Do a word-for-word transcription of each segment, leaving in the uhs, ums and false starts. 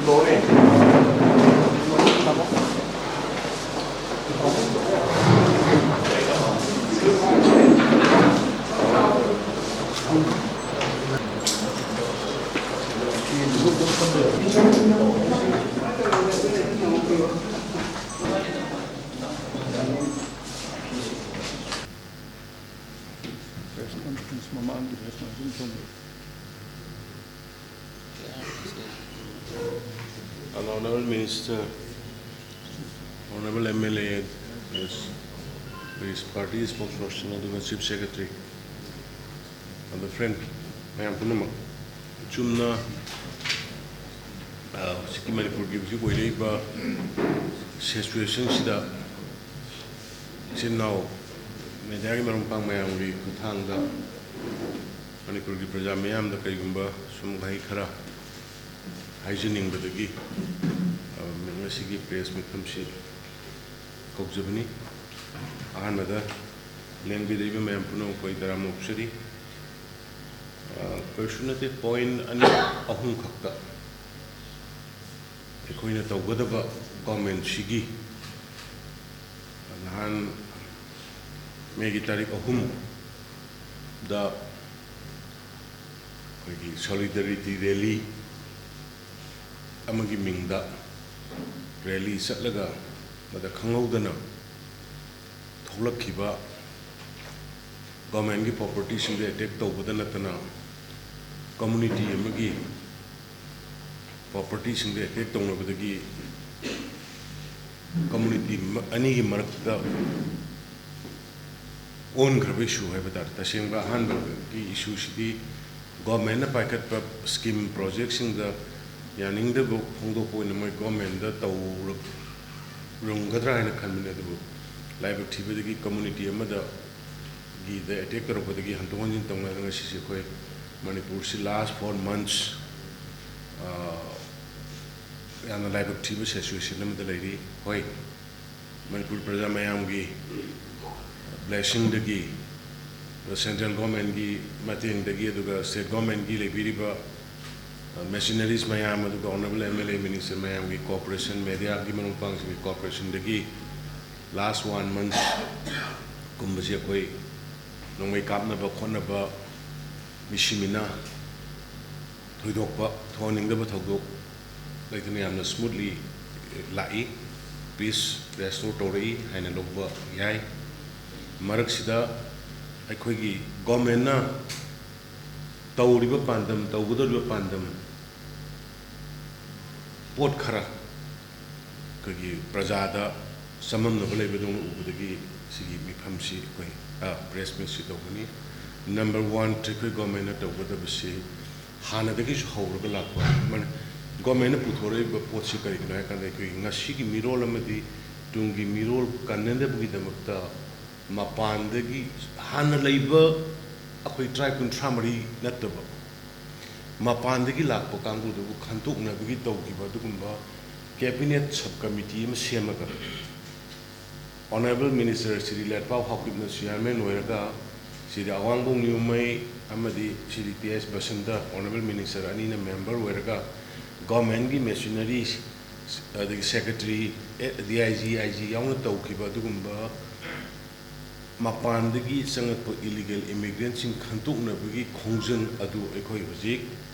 Press conference ꯃꯃꯥꯡꯒꯤ press conference ꯇꯧꯕ꯫ Honorable Minister, Honorable M L A, yes, please, party spokesperson ꯑꯗꯨꯒ Chief Secretary, ꯑꯗꯨ friend ꯃꯌꯥꯝ ꯄꯨꯝꯅꯃꯛ, ꯆꯨꯝꯅ, ꯑ, ꯍꯧꯖꯤꯛꯀꯤ ꯃꯅꯤꯄꯨꯔꯒꯤ ꯍꯧꯖꯤꯛ ꯑꯣꯏꯔꯛꯏꯕ situationꯁꯤꯗ ꯏꯆꯤꯟ ꯏꯅꯥꯎ mediaꯒꯤ ꯃꯔꯨꯞ ꯃꯄꯥꯡ ꯃꯌꯥꯝꯒꯤ ꯈꯨꯠꯊꯥꯡꯗ ꯃꯅꯤꯄꯨꯔꯒꯤ ꯄ꯭ꯔꯖꯥ ꯃꯤꯌꯥꯝꯗ ꯀꯔꯤꯒꯨꯝꯕ ꯁꯨꯝ ꯋꯥꯍꯩ ꯈꯔ ꯍꯥꯏꯖꯅꯤꯡꯕꯗꯒꯤ, ꯑ, ꯉꯁꯤꯒꯤ press ꯃꯤꯐꯝꯁꯤ ꯀꯧꯖꯕꯅꯤ꯫ ꯑꯍꯥꯟꯕꯗ ꯂꯦꯡꯕꯤꯔꯛꯏꯕ ꯃꯌꯥꯝ ꯄꯨꯝꯅꯃꯛꯄꯨ ꯑꯩ ꯇꯔꯥꯝꯅ ꯑꯣꯛꯆꯔꯤ꯫ ꯑ, ꯀꯔꯤꯁꯨ ꯅꯠꯇꯦ, point ꯑꯅꯤ ꯑꯍꯨꯝ ꯈꯛꯇ꯫ ꯑꯩꯈꯣꯏꯅ ꯇꯧꯒꯗꯕ governmentꯁꯤꯒꯤ ꯅꯍꯥꯟ Mayꯒꯤ ꯇꯥꯔꯤꯛ ꯑꯍꯨꯝꯗ ꯑꯩꯈꯣꯏꯒꯤ solidarity rally ꯑꯃꯒꯤ ꯃꯤꯡꯗ rally ꯆꯠꯂꯒ ꯃꯗ ꯈꯪꯍꯧꯗꯅ ꯊꯣꯛꯂꯛꯈꯤꯕ governmentꯀꯤ propertyꯁꯤꯡꯗ attack ꯇꯧꯕꯗ ꯅꯠꯇꯅ community ꯑꯃꯒꯤ propertyꯁꯤꯡꯗ attack ꯇꯧꯅꯕꯗꯒꯤ community ꯃ-, ꯑꯅꯤꯒꯤ ꯃꯔꯛꯇ ꯑꯣꯟꯈ꯭ꯔꯕ issue ꯍꯥꯏꯕ ꯇꯥꯔꯦ꯫ ꯇꯁꯦꯡꯕ ꯑꯍꯥꯟꯕꯒꯤ issueꯁꯤꯗꯤ governmentꯅ ꯄꯥꯏꯈꯠꯄ scheme projectꯁꯤꯡꯗ ꯌꯥꯅꯤꯡꯗꯕ ꯐꯣꯡꯗꯣꯛꯄ ꯑꯣꯏꯅ ꯃꯣꯏ governmentꯗ ꯇꯧꯔꯝꯒꯗ꯭ꯔꯥ ꯍꯥꯏꯅ ꯈꯟꯕꯅꯤ, ꯑꯗꯨꯕꯨ ꯂꯥꯏꯕꯛ ꯊꯤꯕꯗꯒꯤ community ꯑꯃꯗ ꯒꯤꯗ attack ꯇꯧꯔꯛꯄꯗꯒꯤ ꯍꯟꯗꯣꯛ ꯍꯟꯖꯤꯟ ꯇꯧꯅꯗꯅ ꯉꯁꯤꯁꯦ ꯑꯩꯈꯣꯏ ꯃꯅꯤꯄꯨꯔꯁꯤ last four months, ꯑ, ꯌꯥꯝꯅ ꯂꯥꯏꯕꯛ ꯊꯤꯕ situation ꯑꯃꯗ ꯂꯩꯔꯤ꯫ ꯍꯣꯏ, ꯃꯅꯤꯄꯨꯔ ꯄ꯭ꯔꯖꯥ ꯃꯌꯥꯝꯒꯤ blessingꯗꯒꯤ, central governmentꯀꯤ ꯃꯇꯦꯡꯗꯒꯤ, ꯑꯗꯨꯒ state governmentꯀꯤ ꯂꯩꯕꯤꯔꯤꯕ ꯃꯦꯁꯤꯅꯔꯤꯁ ꯃꯌꯥꯝ, ꯑꯗꯨꯒ honourable M L A, minister ꯃꯌꯥꯝꯒꯤ ꯀꯣꯑꯣꯄꯔꯦꯁꯟ, ꯃꯦꯗꯤꯌꯥꯒꯤ ꯃꯔꯨꯞ ꯃꯄꯥꯡꯁꯤꯡꯒꯤ ꯀꯣꯑꯣꯄꯔꯦꯁꯟꯗꯒꯤ ꯂꯥꯁ ꯋꯥꯟ ꯃꯟꯊ ꯀꯨꯝꯕꯁꯤ ꯑꯩꯈꯣꯏ ꯅꯣꯡꯃꯩ ꯀꯥꯞꯅꯕ ꯈꯣꯠꯅꯕ ꯃꯤꯁꯤꯃꯤꯅ ꯊꯣꯏꯗꯣꯛꯄ ꯊꯣꯛꯍꯟꯅꯤꯡꯗꯕ ꯊꯧꯗꯣꯛ ꯂꯩꯇꯅ ꯌꯥꯝꯅ ꯁ꯭ꯃꯨꯠꯂꯤ ꯂꯥꯛꯏ꯫ ꯄꯤꯁ ꯔꯦꯁꯇꯣꯔ ꯇꯧꯔꯛꯏ ꯍꯥꯏꯅ ꯂꯧꯕ ꯌꯥꯏ꯫ ꯃꯔꯛꯁꯤꯗ ꯑꯩꯈꯣꯏꯒꯤ ꯒꯣꯔꯃꯦꯟꯅ ꯇꯧꯔꯤꯕ ꯄꯥꯟꯗꯝ, ꯇꯧꯒꯗꯧꯔꯤꯕ ꯄꯥꯟꯗꯝ ꯄꯣꯠ ꯈꯔ ꯑꯩꯈꯣꯏꯒꯤ ꯄ꯭ꯔꯖꯥꯗ ꯆꯃꯝꯅꯕ ꯂꯩꯕꯗꯧꯅ ꯎꯕꯗꯒꯤ ꯁꯤꯒꯤ ꯃꯤꯐꯝꯁꯤ ꯑꯩꯈꯣꯏ ꯄ꯭ꯔꯦꯁ ꯃꯤꯠꯁꯤ ꯇꯧꯒꯅꯤ꯫ ꯅꯝꯕꯔ ꯋꯥꯟ, ꯑꯩꯈꯣꯏ ꯒꯣꯔꯃꯦꯟꯅ ꯇꯧꯒꯗꯕꯁꯤ ꯍꯥꯟꯅꯗꯒꯤꯁꯨ ꯍꯧꯔꯒ ꯂꯥꯛꯄ ꯃꯅꯤ-, ꯒꯣꯔꯃꯦꯟꯅ ꯄꯨꯊꯣꯔꯛꯏꯕ ꯄꯣꯠꯁꯤ ꯀꯔꯤꯒꯤꯅꯣ ꯍꯥꯏ ꯀꯥꯟꯗ, ꯑꯩꯈꯣꯏꯒꯤ ꯉꯁꯤꯒꯤ ꯃꯤꯔꯣꯜ ꯑꯃꯗꯤ ꯇꯨꯡꯒꯤ ꯃꯤꯔꯣꯜ ꯀꯟꯅꯅꯕꯒꯤꯗꯃꯛꯇ ꯃꯄꯥꯟꯗꯒꯤ ꯍꯥꯟꯅ ꯂꯩꯕ ꯑꯩꯈꯣꯏ ꯇ꯭ꯔꯥꯏꯕ ꯀꯨꯟꯊ꯭ꯔꯥ ꯃꯔꯤ ꯅꯠꯇꯕ ꯃꯄꯥꯟꯗꯒꯤ ꯂꯥꯛꯄ ꯀꯥꯡꯕꯨꯗꯨꯕꯨ ꯈꯟꯗꯣꯛꯅꯕꯒꯤ ꯇꯧꯈꯤꯕ ꯑꯗꯨꯒꯨꯝꯕ ꯀꯦꯕꯤꯅꯦꯠ ꯁꯕ ꯀꯃꯤꯇꯤ ꯑꯃ ꯁꯦꯝꯃꯒ, ꯑꯣꯅꯔꯦꯕꯜ ꯃꯤꯅꯤꯁꯇꯔ ꯁ꯭ꯔꯤ ꯂꯦꯠꯄꯥꯎ ꯍꯥꯎꯀꯤꯞꯅ ꯆꯤꯌꯥꯔꯃꯦꯟ ꯑꯣꯏꯔꯒ, ꯁ꯭ꯔꯤ ꯑꯋꯥꯡꯕꯣꯡ ꯅ꯭ꯌꯨꯃꯩ ꯑꯃꯗꯤ ꯁ꯭ꯔꯤ ꯇꯤ ꯑꯦꯁ ꯕꯁꯟꯇ, ꯑꯣꯅꯔꯦꯕꯜ ꯃꯤꯅꯤꯁꯇꯔ ꯑꯅꯤꯅ ꯃꯦꯝꯕꯔ ꯑꯣꯏꯔꯒ, ꯒꯣꯔꯃꯦꯟꯒꯤ ꯃꯦꯁꯤꯅꯔꯤ, ꯑꯗꯒꯤ secretary, D I G, I G ꯌꯥꯎꯅ ꯇꯧꯈꯤꯕ ꯑꯗꯨꯒꯨꯝꯕ ꯃꯄꯥꯟꯗꯒꯤ ꯆꯪꯂꯛꯄ ꯏꯂꯤꯒꯦꯜ ꯏꯃꯤꯒ꯭ꯔꯦꯟꯁꯤꯡ ꯈꯟꯗꯣꯛꯅꯕꯒꯤ ꯈꯣꯡꯖꯪ ꯑꯗꯨ ꯑꯩꯈꯣꯏ ꯍꯧꯖꯤꯛ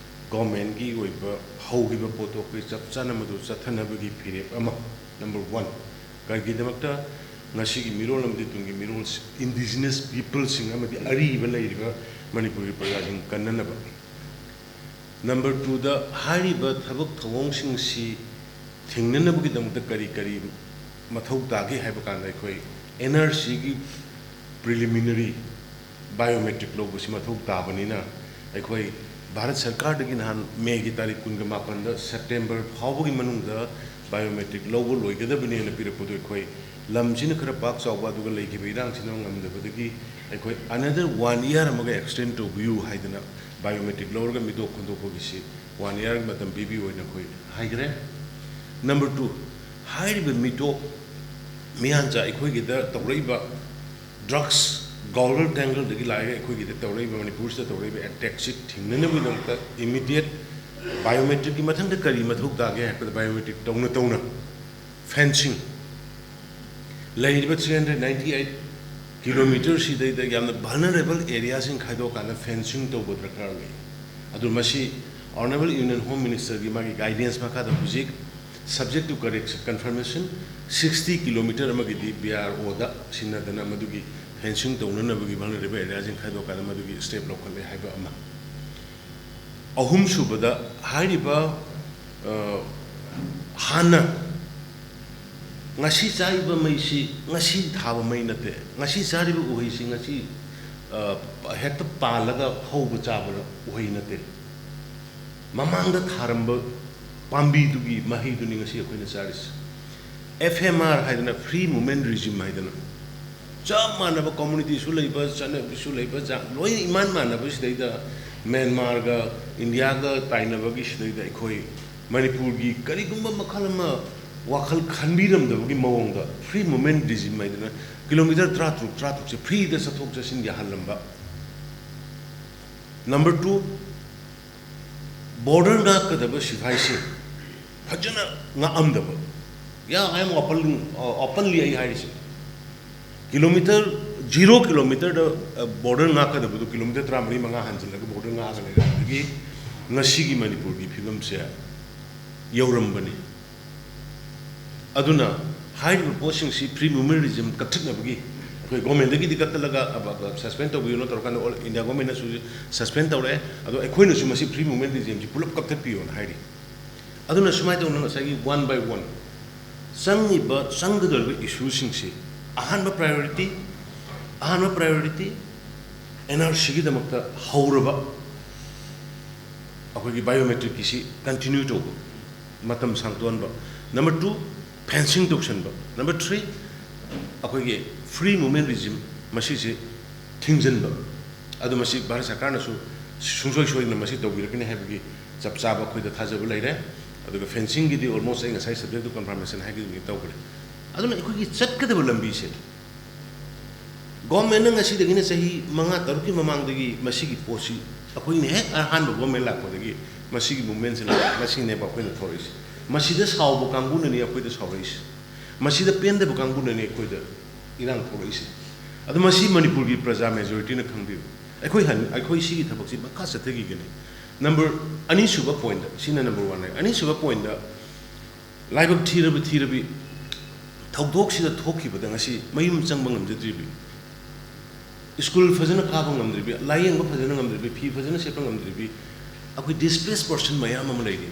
ꯒꯣꯔꯃꯦꯟꯒꯤ ꯑꯣꯏꯕ ꯍꯧꯈꯤꯕ ꯄꯣꯠꯇꯣ ꯑꯩꯈꯣꯏ ꯆꯞ ꯆꯥꯅ ꯃꯗꯨ ꯆꯠꯊꯅꯕꯒꯤ ꯐꯤꯔꯦꯞ ꯑꯃ, ꯅꯝꯕꯔ ꯋꯥꯟ, ꯀꯔꯤꯒꯤꯗꯃꯛꯇ ꯉꯁꯤꯒꯤ ꯃꯤꯔꯣꯜ ꯑꯃꯗꯤ ꯇꯨꯡꯒꯤ ꯃꯤꯔꯣꯜ, ꯏꯟꯗꯤꯖꯤꯅꯁ ꯄꯤꯄꯜꯁꯤꯡ ꯑꯃꯗꯤ ꯑꯔꯤꯕ ꯂꯩꯔꯤꯕ ꯃꯅꯤꯄꯨꯔꯒꯤ ꯄ꯭ꯔꯖꯥꯁꯤꯡ ꯀꯟꯅꯅꯕ꯫ ꯅꯝꯕꯔ ꯇꯨꯗ, ꯍꯥꯏꯔꯤꯕ ꯊꯕꯛ ꯊꯧꯑꯣꯡꯁꯤꯡꯁꯤ ꯊꯦꯡꯅꯅꯕꯒꯤꯗꯃꯛꯇ ꯀꯔꯤ ꯀꯔꯤ ꯃꯊꯧ ꯇꯥꯒꯦ ꯍꯥꯏꯕ ꯀꯥꯟꯗ, ꯑꯩꯈꯣꯏ ꯑꯦꯟ ꯑꯥꯔ ꯁꯤꯒꯤ ꯄ꯭ꯔꯤꯂꯤꯃꯤꯅꯔꯤ ꯕꯥꯏꯑꯣꯃꯦꯇ꯭ꯔꯤꯛ ꯂꯧꯕꯁꯤ ꯃꯊꯧ ꯇꯥꯕꯅꯤꯅ, ꯑꯩꯈꯣꯏ ꯚꯥꯔꯠ ꯁꯔꯀꯥꯔꯗꯒꯤ ꯅꯍꯥꯟ ꯃꯦꯒꯤ ꯇꯥꯔꯤꯛ ꯀꯨꯟꯒ ꯃꯥꯄꯟꯗ ꯁꯦꯞꯇꯦꯝꯕꯔ ꯐꯥꯎꯕꯒꯤ ꯃꯅꯨꯡꯗ ꯕꯥꯏꯑꯣꯃꯦꯇ꯭ꯔꯤꯛ ꯂꯧꯕ ꯂꯣꯏꯒꯗꯕꯅꯦꯅ ꯄꯤꯔꯛꯄꯗꯣ, ꯑꯩꯈꯣꯏ ꯂꯝꯁꯤꯅ ꯈꯔ ꯄꯥꯛ ꯆꯥꯎꯕ, ꯑꯗꯨꯒ ꯂꯩꯈꯤꯕ ꯏꯔꯥꯡꯁꯤꯅ ꯉꯝꯗꯕꯗꯒꯤ ꯑꯩꯈꯣꯏ ꯑꯅꯗꯔ ꯋꯥꯟ ꯏꯌꯥꯔ ꯑꯃꯒ ꯑꯦꯛꯁꯇꯦꯟ ꯇꯧꯕꯤꯌꯨ ꯍꯥꯏꯗꯅ ꯕꯥꯏꯑꯣꯃꯦꯇ꯭ꯔꯤꯛ ꯂꯧꯔꯒ ꯃꯤꯇꯣꯞ ꯈꯣꯟꯗꯣꯛꯄꯒꯤꯁꯤ ꯋꯥꯟ ꯏꯌꯥꯔꯒꯤ ꯃꯇꯝ ꯄꯤꯕꯤꯌꯨ ꯍꯥꯏꯅ ꯑꯩꯈꯣꯏ ꯍꯥꯏꯈ꯭ꯔꯦ꯫ ꯅꯝꯕꯔ ꯇꯨ, ꯍꯥꯏꯔꯤꯕ ꯃꯤꯇꯣꯞ ꯃꯤꯌꯥꯟꯆꯥ ꯑꯩꯈꯣꯏꯒꯤꯗ ꯇꯧꯔꯛꯏꯕ ꯗ꯭ꯔꯒꯁ ꯒꯥꯎꯂꯔ ꯇꯦꯡꯒꯜꯗꯒꯤ ꯂꯥꯛꯑꯒ ꯑꯩꯈꯣꯏꯒꯤꯗ ꯇꯧꯔꯛꯏꯕ, ꯃꯅꯤꯄꯨꯔꯁꯤꯗ ꯇꯧꯔꯛꯏꯕ ꯑꯦꯇꯦꯛꯁꯤ ꯊꯤꯡꯅꯅꯕꯒꯤꯗꯃꯛꯇ ꯏꯃꯤꯗꯤꯌꯦꯠ ꯕꯥꯏꯑꯣꯃꯦꯇ꯭ꯔꯤꯛꯀꯤ ꯃꯊꯪꯗ ꯀꯔꯤ ꯃꯊꯧ ꯇꯥꯒꯦ ꯍꯥꯏꯕꯗ, ꯕꯥꯏꯑꯣꯃꯦꯇ꯭ꯔꯤꯛ ꯇꯧꯅ ꯇꯧꯅ ꯐꯦꯟꯁꯤꯡ, ꯂꯩꯔꯤꯕ ꯊ꯭ꯔꯤ ꯍꯟꯗ꯭ꯔꯦꯠ ꯅꯥꯏꯟꯇꯤ ꯑꯩꯠ ꯀꯤꯂꯣꯃꯤꯇꯔꯁꯤꯗꯩꯗ ꯌꯥꯝꯅ ꯚꯜꯅꯔꯦꯕꯜ ꯑꯦꯔꯤꯌꯥꯁꯤꯡ ꯈꯥꯏꯗꯣꯛꯑꯀꯥꯟꯗ ꯐꯦꯟꯁꯤꯡ ꯇꯧꯕ ꯗꯔꯀꯥꯔ ꯂꯩ꯫ ꯑꯗꯨ ꯃꯁꯤ Honourable Union Home Minister ꯒꯤ ꯃꯥꯒꯤ ꯒꯥꯏꯗꯦꯟꯁ ꯃꯈꯥꯗ ꯍꯧꯖꯤꯛ, subject to correction, confirmation, sixty kilometre ꯑꯃꯒꯤꯗꯤ ꯕꯤ ꯑꯥꯔ ꯑꯣꯗ ꯁꯤꯟꯅꯗꯅ ꯃꯗꯨꯒꯤ ꯐꯦꯟꯁꯤꯡ ꯇꯧꯅꯅꯕꯒꯤ ꯚꯜꯅꯔꯦꯕꯜ ꯑꯦꯔꯤꯌꯥꯁꯤꯡ ꯈꯥꯏꯗꯣꯛꯀꯥꯟꯗ ꯃꯗꯨꯒꯤ ꯁ꯭ꯇꯦꯞ ꯂꯧꯈꯠꯂꯦ ꯍꯥꯏꯕ ꯑꯃ꯫ ꯑꯍꯨꯝꯁꯨꯕꯗ, ꯍꯥꯏꯔꯤꯕ, ꯑ, ꯍꯥꯟꯅ ꯉꯁꯤ ꯆꯥꯔꯤꯕ ꯃꯩꯁꯤ ꯉꯁꯤ ꯊꯥꯕ ꯃꯩ ꯅꯠꯇꯦ, ꯉꯁꯤ ꯆꯥꯔꯤꯕ ꯎꯍꯩꯁꯤ ꯉꯁꯤ, ꯑ, ꯍꯦꯛꯇ ꯄꯥꯜꯂꯒ ꯍꯧꯕ ꯆꯥꯕ ꯎꯍꯩ ꯅꯠꯇꯦ, ꯃꯃꯥꯡꯗ ꯊꯥꯔꯝꯕ ꯄꯥꯝꯕꯤꯗꯨꯒꯤ ꯃꯍꯩꯗꯨꯅꯤ ꯉꯁꯤ ꯑꯩꯈꯣꯏꯅ ꯆꯥꯔꯤꯁꯤ꯫ ꯑꯦꯐ ꯑꯦꯝ ꯑꯥꯔ ꯍꯥꯏꯗꯅ, ꯐ꯭ꯔꯤ ꯃꯨꯚꯃꯦꯟ ꯔꯤꯖꯤꯝ ꯍꯥꯏꯗꯅ, ꯆꯞ ꯃꯥꯟꯅꯕ ꯀꯝꯃꯨꯅꯤꯇꯤꯁꯨ ꯂꯩꯕ, ꯆꯠꯅꯕꯤꯁꯨ ꯂꯩꯕ, ꯖꯥꯠ ꯂꯣꯏꯅ ꯏꯃꯥꯟ ꯃꯥꯟꯅꯕꯁꯤꯗꯩꯗ ꯃ꯭ꯌꯥꯟꯃꯥꯔꯒ ꯏꯟꯗꯤꯌꯥꯒ ꯇꯥꯏꯅꯕꯒꯤ ꯁꯤꯗꯩꯗ ꯑꯩꯈꯣꯏ ꯃꯅꯤꯄꯨꯔꯒꯤ ꯀꯔꯤꯒꯨꯝꯕ ꯃꯈꯜ ꯑꯃ ꯋꯥꯈꯜ ꯈꯟꯕꯤꯔꯝꯗꯕꯒꯤ ꯃꯑꯣꯡꯗ ꯐ꯭ꯔꯤ ꯃꯨꯚꯃꯦꯟ ꯔꯤꯖꯤꯝ ꯍꯥꯏꯗꯅ ꯀꯤꯂꯣꯃꯤꯇꯔ ꯇꯔꯥꯇꯔꯨꯛ, ꯇꯔꯥꯇꯔꯨꯛꯁꯦ ꯐ꯭ꯔꯤꯗ ꯆꯠꯊꯣꯛ ꯆꯠꯁꯤꯟ ꯌꯥꯍꯜꯂꯝꯕ꯫ ꯅꯝꯕꯔ ꯇꯨ, ꯕꯣꯔꯗꯔ ꯉꯥꯛꯀꯗꯕ ꯁꯤꯐꯥꯏꯁꯤꯡ ꯐꯖꯅ ꯉꯥꯛꯑꯝꯗꯕ꯫ Yeah, I am open, openly ꯑꯩ ꯍꯥꯏꯔꯤꯁꯦ, ꯀꯤꯂꯣꯃꯤꯇꯔ, ꯖꯤꯔꯣ ꯀꯤꯂꯣꯃꯤꯇꯔꯗ, ꯑ, ꯕꯣꯔꯗꯔ ꯉꯥꯛꯀꯗꯕꯗꯨ ꯀꯤꯂꯣꯃꯤꯇꯔ ꯇꯔꯥꯃꯔꯤ ꯃꯉꯥ ꯍꯟꯖꯤꯜꯂꯒ ꯕꯣꯔꯗꯔ ꯉꯥꯛꯑꯒ ꯂꯩꯔꯝꯕꯗꯒꯤ ꯉꯁꯤꯒꯤ ꯃꯅꯤꯄꯨꯔꯒꯤ ꯐꯤꯕꯝꯁꯦ ꯌꯧꯔꯝꯕꯅꯤ꯫ ꯑꯗꯨꯅ ꯍꯥꯏꯔꯤꯕ ꯄꯣꯠꯁꯤꯡꯁꯤ ꯐ꯭ꯔꯤ ꯃꯨꯚꯃꯦꯟ ꯔꯤꯖꯤꯝ ꯀꯛꯊꯠꯅꯕꯒꯤ, ꯑꯩꯈꯣꯏ ꯒꯣꯔꯃꯦꯟꯗꯒꯤꯗꯤ ꯀꯛꯊꯠꯂꯒ, ꯑ, ꯑ, ꯁꯁꯄꯦꯟ ꯇꯧꯕꯤꯌꯨꯅ ꯇꯧꯔꯀꯥꯟꯗ ꯑꯣꯜ ꯏꯟꯗꯤꯌꯥ ꯒꯣꯔꯃꯦꯟꯅꯁꯨ ꯁꯁꯄꯦꯟ ꯇꯧꯔꯛꯑꯦ꯫ ꯑꯗꯣ ꯑꯩꯈꯣꯏꯅꯁꯨ ꯃꯁꯤ ꯐ꯭ꯔꯤ ꯃꯨꯚꯃꯦꯟ ꯔꯤꯖꯤꯝꯁꯤ ꯄꯨꯂꯞ ꯀꯛꯊꯠꯄꯤꯌꯣꯅ ꯍꯥꯏꯔꯤ꯫ ꯑꯗꯨꯅ ꯁꯨꯃꯥꯏꯅ ꯇꯧꯅ ꯉꯁꯥꯏꯒꯤ ꯋꯥꯟ ꯕꯥꯏ ꯋꯥꯟ ꯆꯪꯉꯤꯕ, ꯆꯪꯒꯗꯧꯔꯤꯕ ꯏꯁꯨꯁꯤꯡꯁꯤ, ꯑꯍꯥꯟꯕ ꯄ꯭ꯔꯥꯏꯌꯣꯔꯤꯇꯤ, ꯑꯍꯥꯟꯕ ꯄ꯭ꯔꯥꯏꯌꯣꯔꯤꯇꯤ ꯑꯦꯟ ꯑꯥꯔ ꯁꯤꯒꯤꯗꯃꯛꯇ ꯍꯧꯔꯕ ꯑꯩꯈꯣꯏꯒꯤ ꯕꯥꯏꯑꯣꯃꯦꯇ꯭ꯔꯤꯛꯀꯤꯁꯤ ꯀꯟꯇꯤꯅ꯭ꯌꯨ ꯇꯧꯕ, ꯃꯇꯝ ꯁꯥꯡꯗꯣꯛꯍꯟꯕ꯫ ꯅꯝꯕꯔ ꯇꯨ, ꯐꯦꯟꯁꯤꯡ ꯇꯧꯁꯟꯕ꯫ ꯅꯝꯕꯔ ꯊ꯭ꯔꯤ, ꯑꯩꯈꯣꯏꯒꯤ ꯐ꯭ꯔꯤ ꯃꯨꯚꯃꯦꯟ ꯔꯤꯖꯤꯝ ꯃꯁꯤꯁꯦ ꯊꯤꯡꯖꯤꯟꯕ꯫ ꯑꯗꯨ ꯃꯁꯤ ꯚꯥꯔꯠ ꯁꯔꯀꯥꯔꯅꯁꯨ ꯁꯨꯡꯁꯣꯏ ꯁꯣꯏꯗꯅ ꯃꯁꯤ ꯇꯧꯕꯤꯔꯛꯀꯅꯤ ꯍꯥꯏꯕꯒꯤ ꯆꯞ ꯆꯥꯕ ꯑꯩꯈꯣꯏꯗ ꯊꯥꯖꯕ ꯂꯩꯔꯦ꯫ ꯑꯗꯨꯒ ꯐꯦꯟꯁꯤꯡꯒꯤꯗꯤ almost ꯑꯩ ꯉꯁꯥꯏ subject to confirmation ꯍꯥꯏꯈꯤꯕꯅꯤ ꯇꯧꯈ꯭ꯔꯦ꯫ ꯑꯗꯨꯅ ꯑꯩꯈꯣꯏꯒꯤ ꯆꯠꯀꯗꯕ ꯂꯝꯕꯤꯁꯦ ꯒꯣꯔꯃꯦꯟꯅ ꯉꯁꯤꯗꯒꯤꯅ ꯆꯍꯤ ꯃꯉꯥ ꯇꯔꯨꯛꯀꯤ ꯃꯃꯥꯡꯗꯒꯤ ꯃꯁꯤꯒꯤ ꯄꯣꯠꯁꯤ ꯑꯩꯈꯣꯏꯅ ꯍꯦꯛ ꯑꯍꯥꯟꯕ ꯒꯣꯔꯃꯦꯟ ꯂꯥꯛꯄꯗꯒꯤ ꯃꯁꯤꯒꯤ ꯃꯨꯞꯃꯦꯟꯁꯤꯅ ꯃꯁꯤꯅꯦꯕ ꯑꯩꯈꯣꯏꯅ ꯊꯣꯔꯛꯏꯁꯦ꯫ ꯃꯁꯤꯗ ꯁꯥꯎꯕ ꯀꯥꯡꯕꯨꯅꯅꯤ ꯑꯩꯈꯣꯏꯗ ꯁꯥꯎꯔꯛꯏꯁꯦ꯫ ꯃꯁꯤꯗ ꯄꯦꯟꯗꯕ ꯀꯥꯡꯕꯨꯅꯅꯤ ꯑꯩꯈꯣꯏꯗ ꯏꯔꯥꯡ ꯊꯣꯛꯂꯛꯏꯁꯦ꯫ ꯑꯗꯣ ꯃꯁꯤ ꯃꯅꯤꯄꯨꯔꯒꯤ ꯄ꯭ꯔꯖꯥ ꯃꯦꯖꯣꯔꯤꯇꯤꯅ ꯈꯪꯕꯤꯌꯨ꯫ ꯑꯩꯈꯣꯏ ꯍꯟ-, ꯑꯩꯈꯣꯏ ꯁꯤꯒꯤ ꯊꯕꯛꯁꯤ ꯃꯈꯥ ꯆꯠꯊꯈꯤꯒꯅꯤ꯫ ꯅꯝꯕꯔ ꯑꯅꯤꯁꯨꯕ ꯄꯣꯏꯟꯗ, ꯁꯤꯅ ꯅꯝꯕꯔ ꯋꯥꯟꯅꯦ꯫ ꯑꯅꯤꯁꯨꯕ ꯄꯣꯏꯟꯗ, ꯂꯥꯏꯕꯛ ꯊꯤꯔꯕ ꯊꯤꯔꯕꯤ ꯊꯧꯗꯣꯛꯁꯤꯗ ꯊꯣꯛꯈꯤꯕꯗ ꯉꯁꯤ ꯃꯌꯨꯝ ꯆꯪꯕ ꯉꯝꯖꯗ꯭ꯔꯤꯕꯤ, ꯁ꯭ꯀꯨꯜ ꯐꯖꯅ ꯀꯥꯕ ꯉꯝꯗ꯭ꯔꯤꯕꯤ, ꯂꯥꯏꯌꯦꯡꯕ ꯐꯖꯅ ꯉꯝꯗ꯭ꯔꯤꯕꯤ, ꯐꯤ ꯐꯖꯅ ꯁꯦꯠꯄ ꯉꯝꯗ꯭ꯔꯤꯕꯤ, ꯑꯩꯈꯣꯏ ꯗꯤꯁꯄ꯭ꯂꯦꯁ ꯄꯔꯁꯟ ꯃꯌꯥꯝ ꯑꯃ ꯂꯩꯔꯤ꯫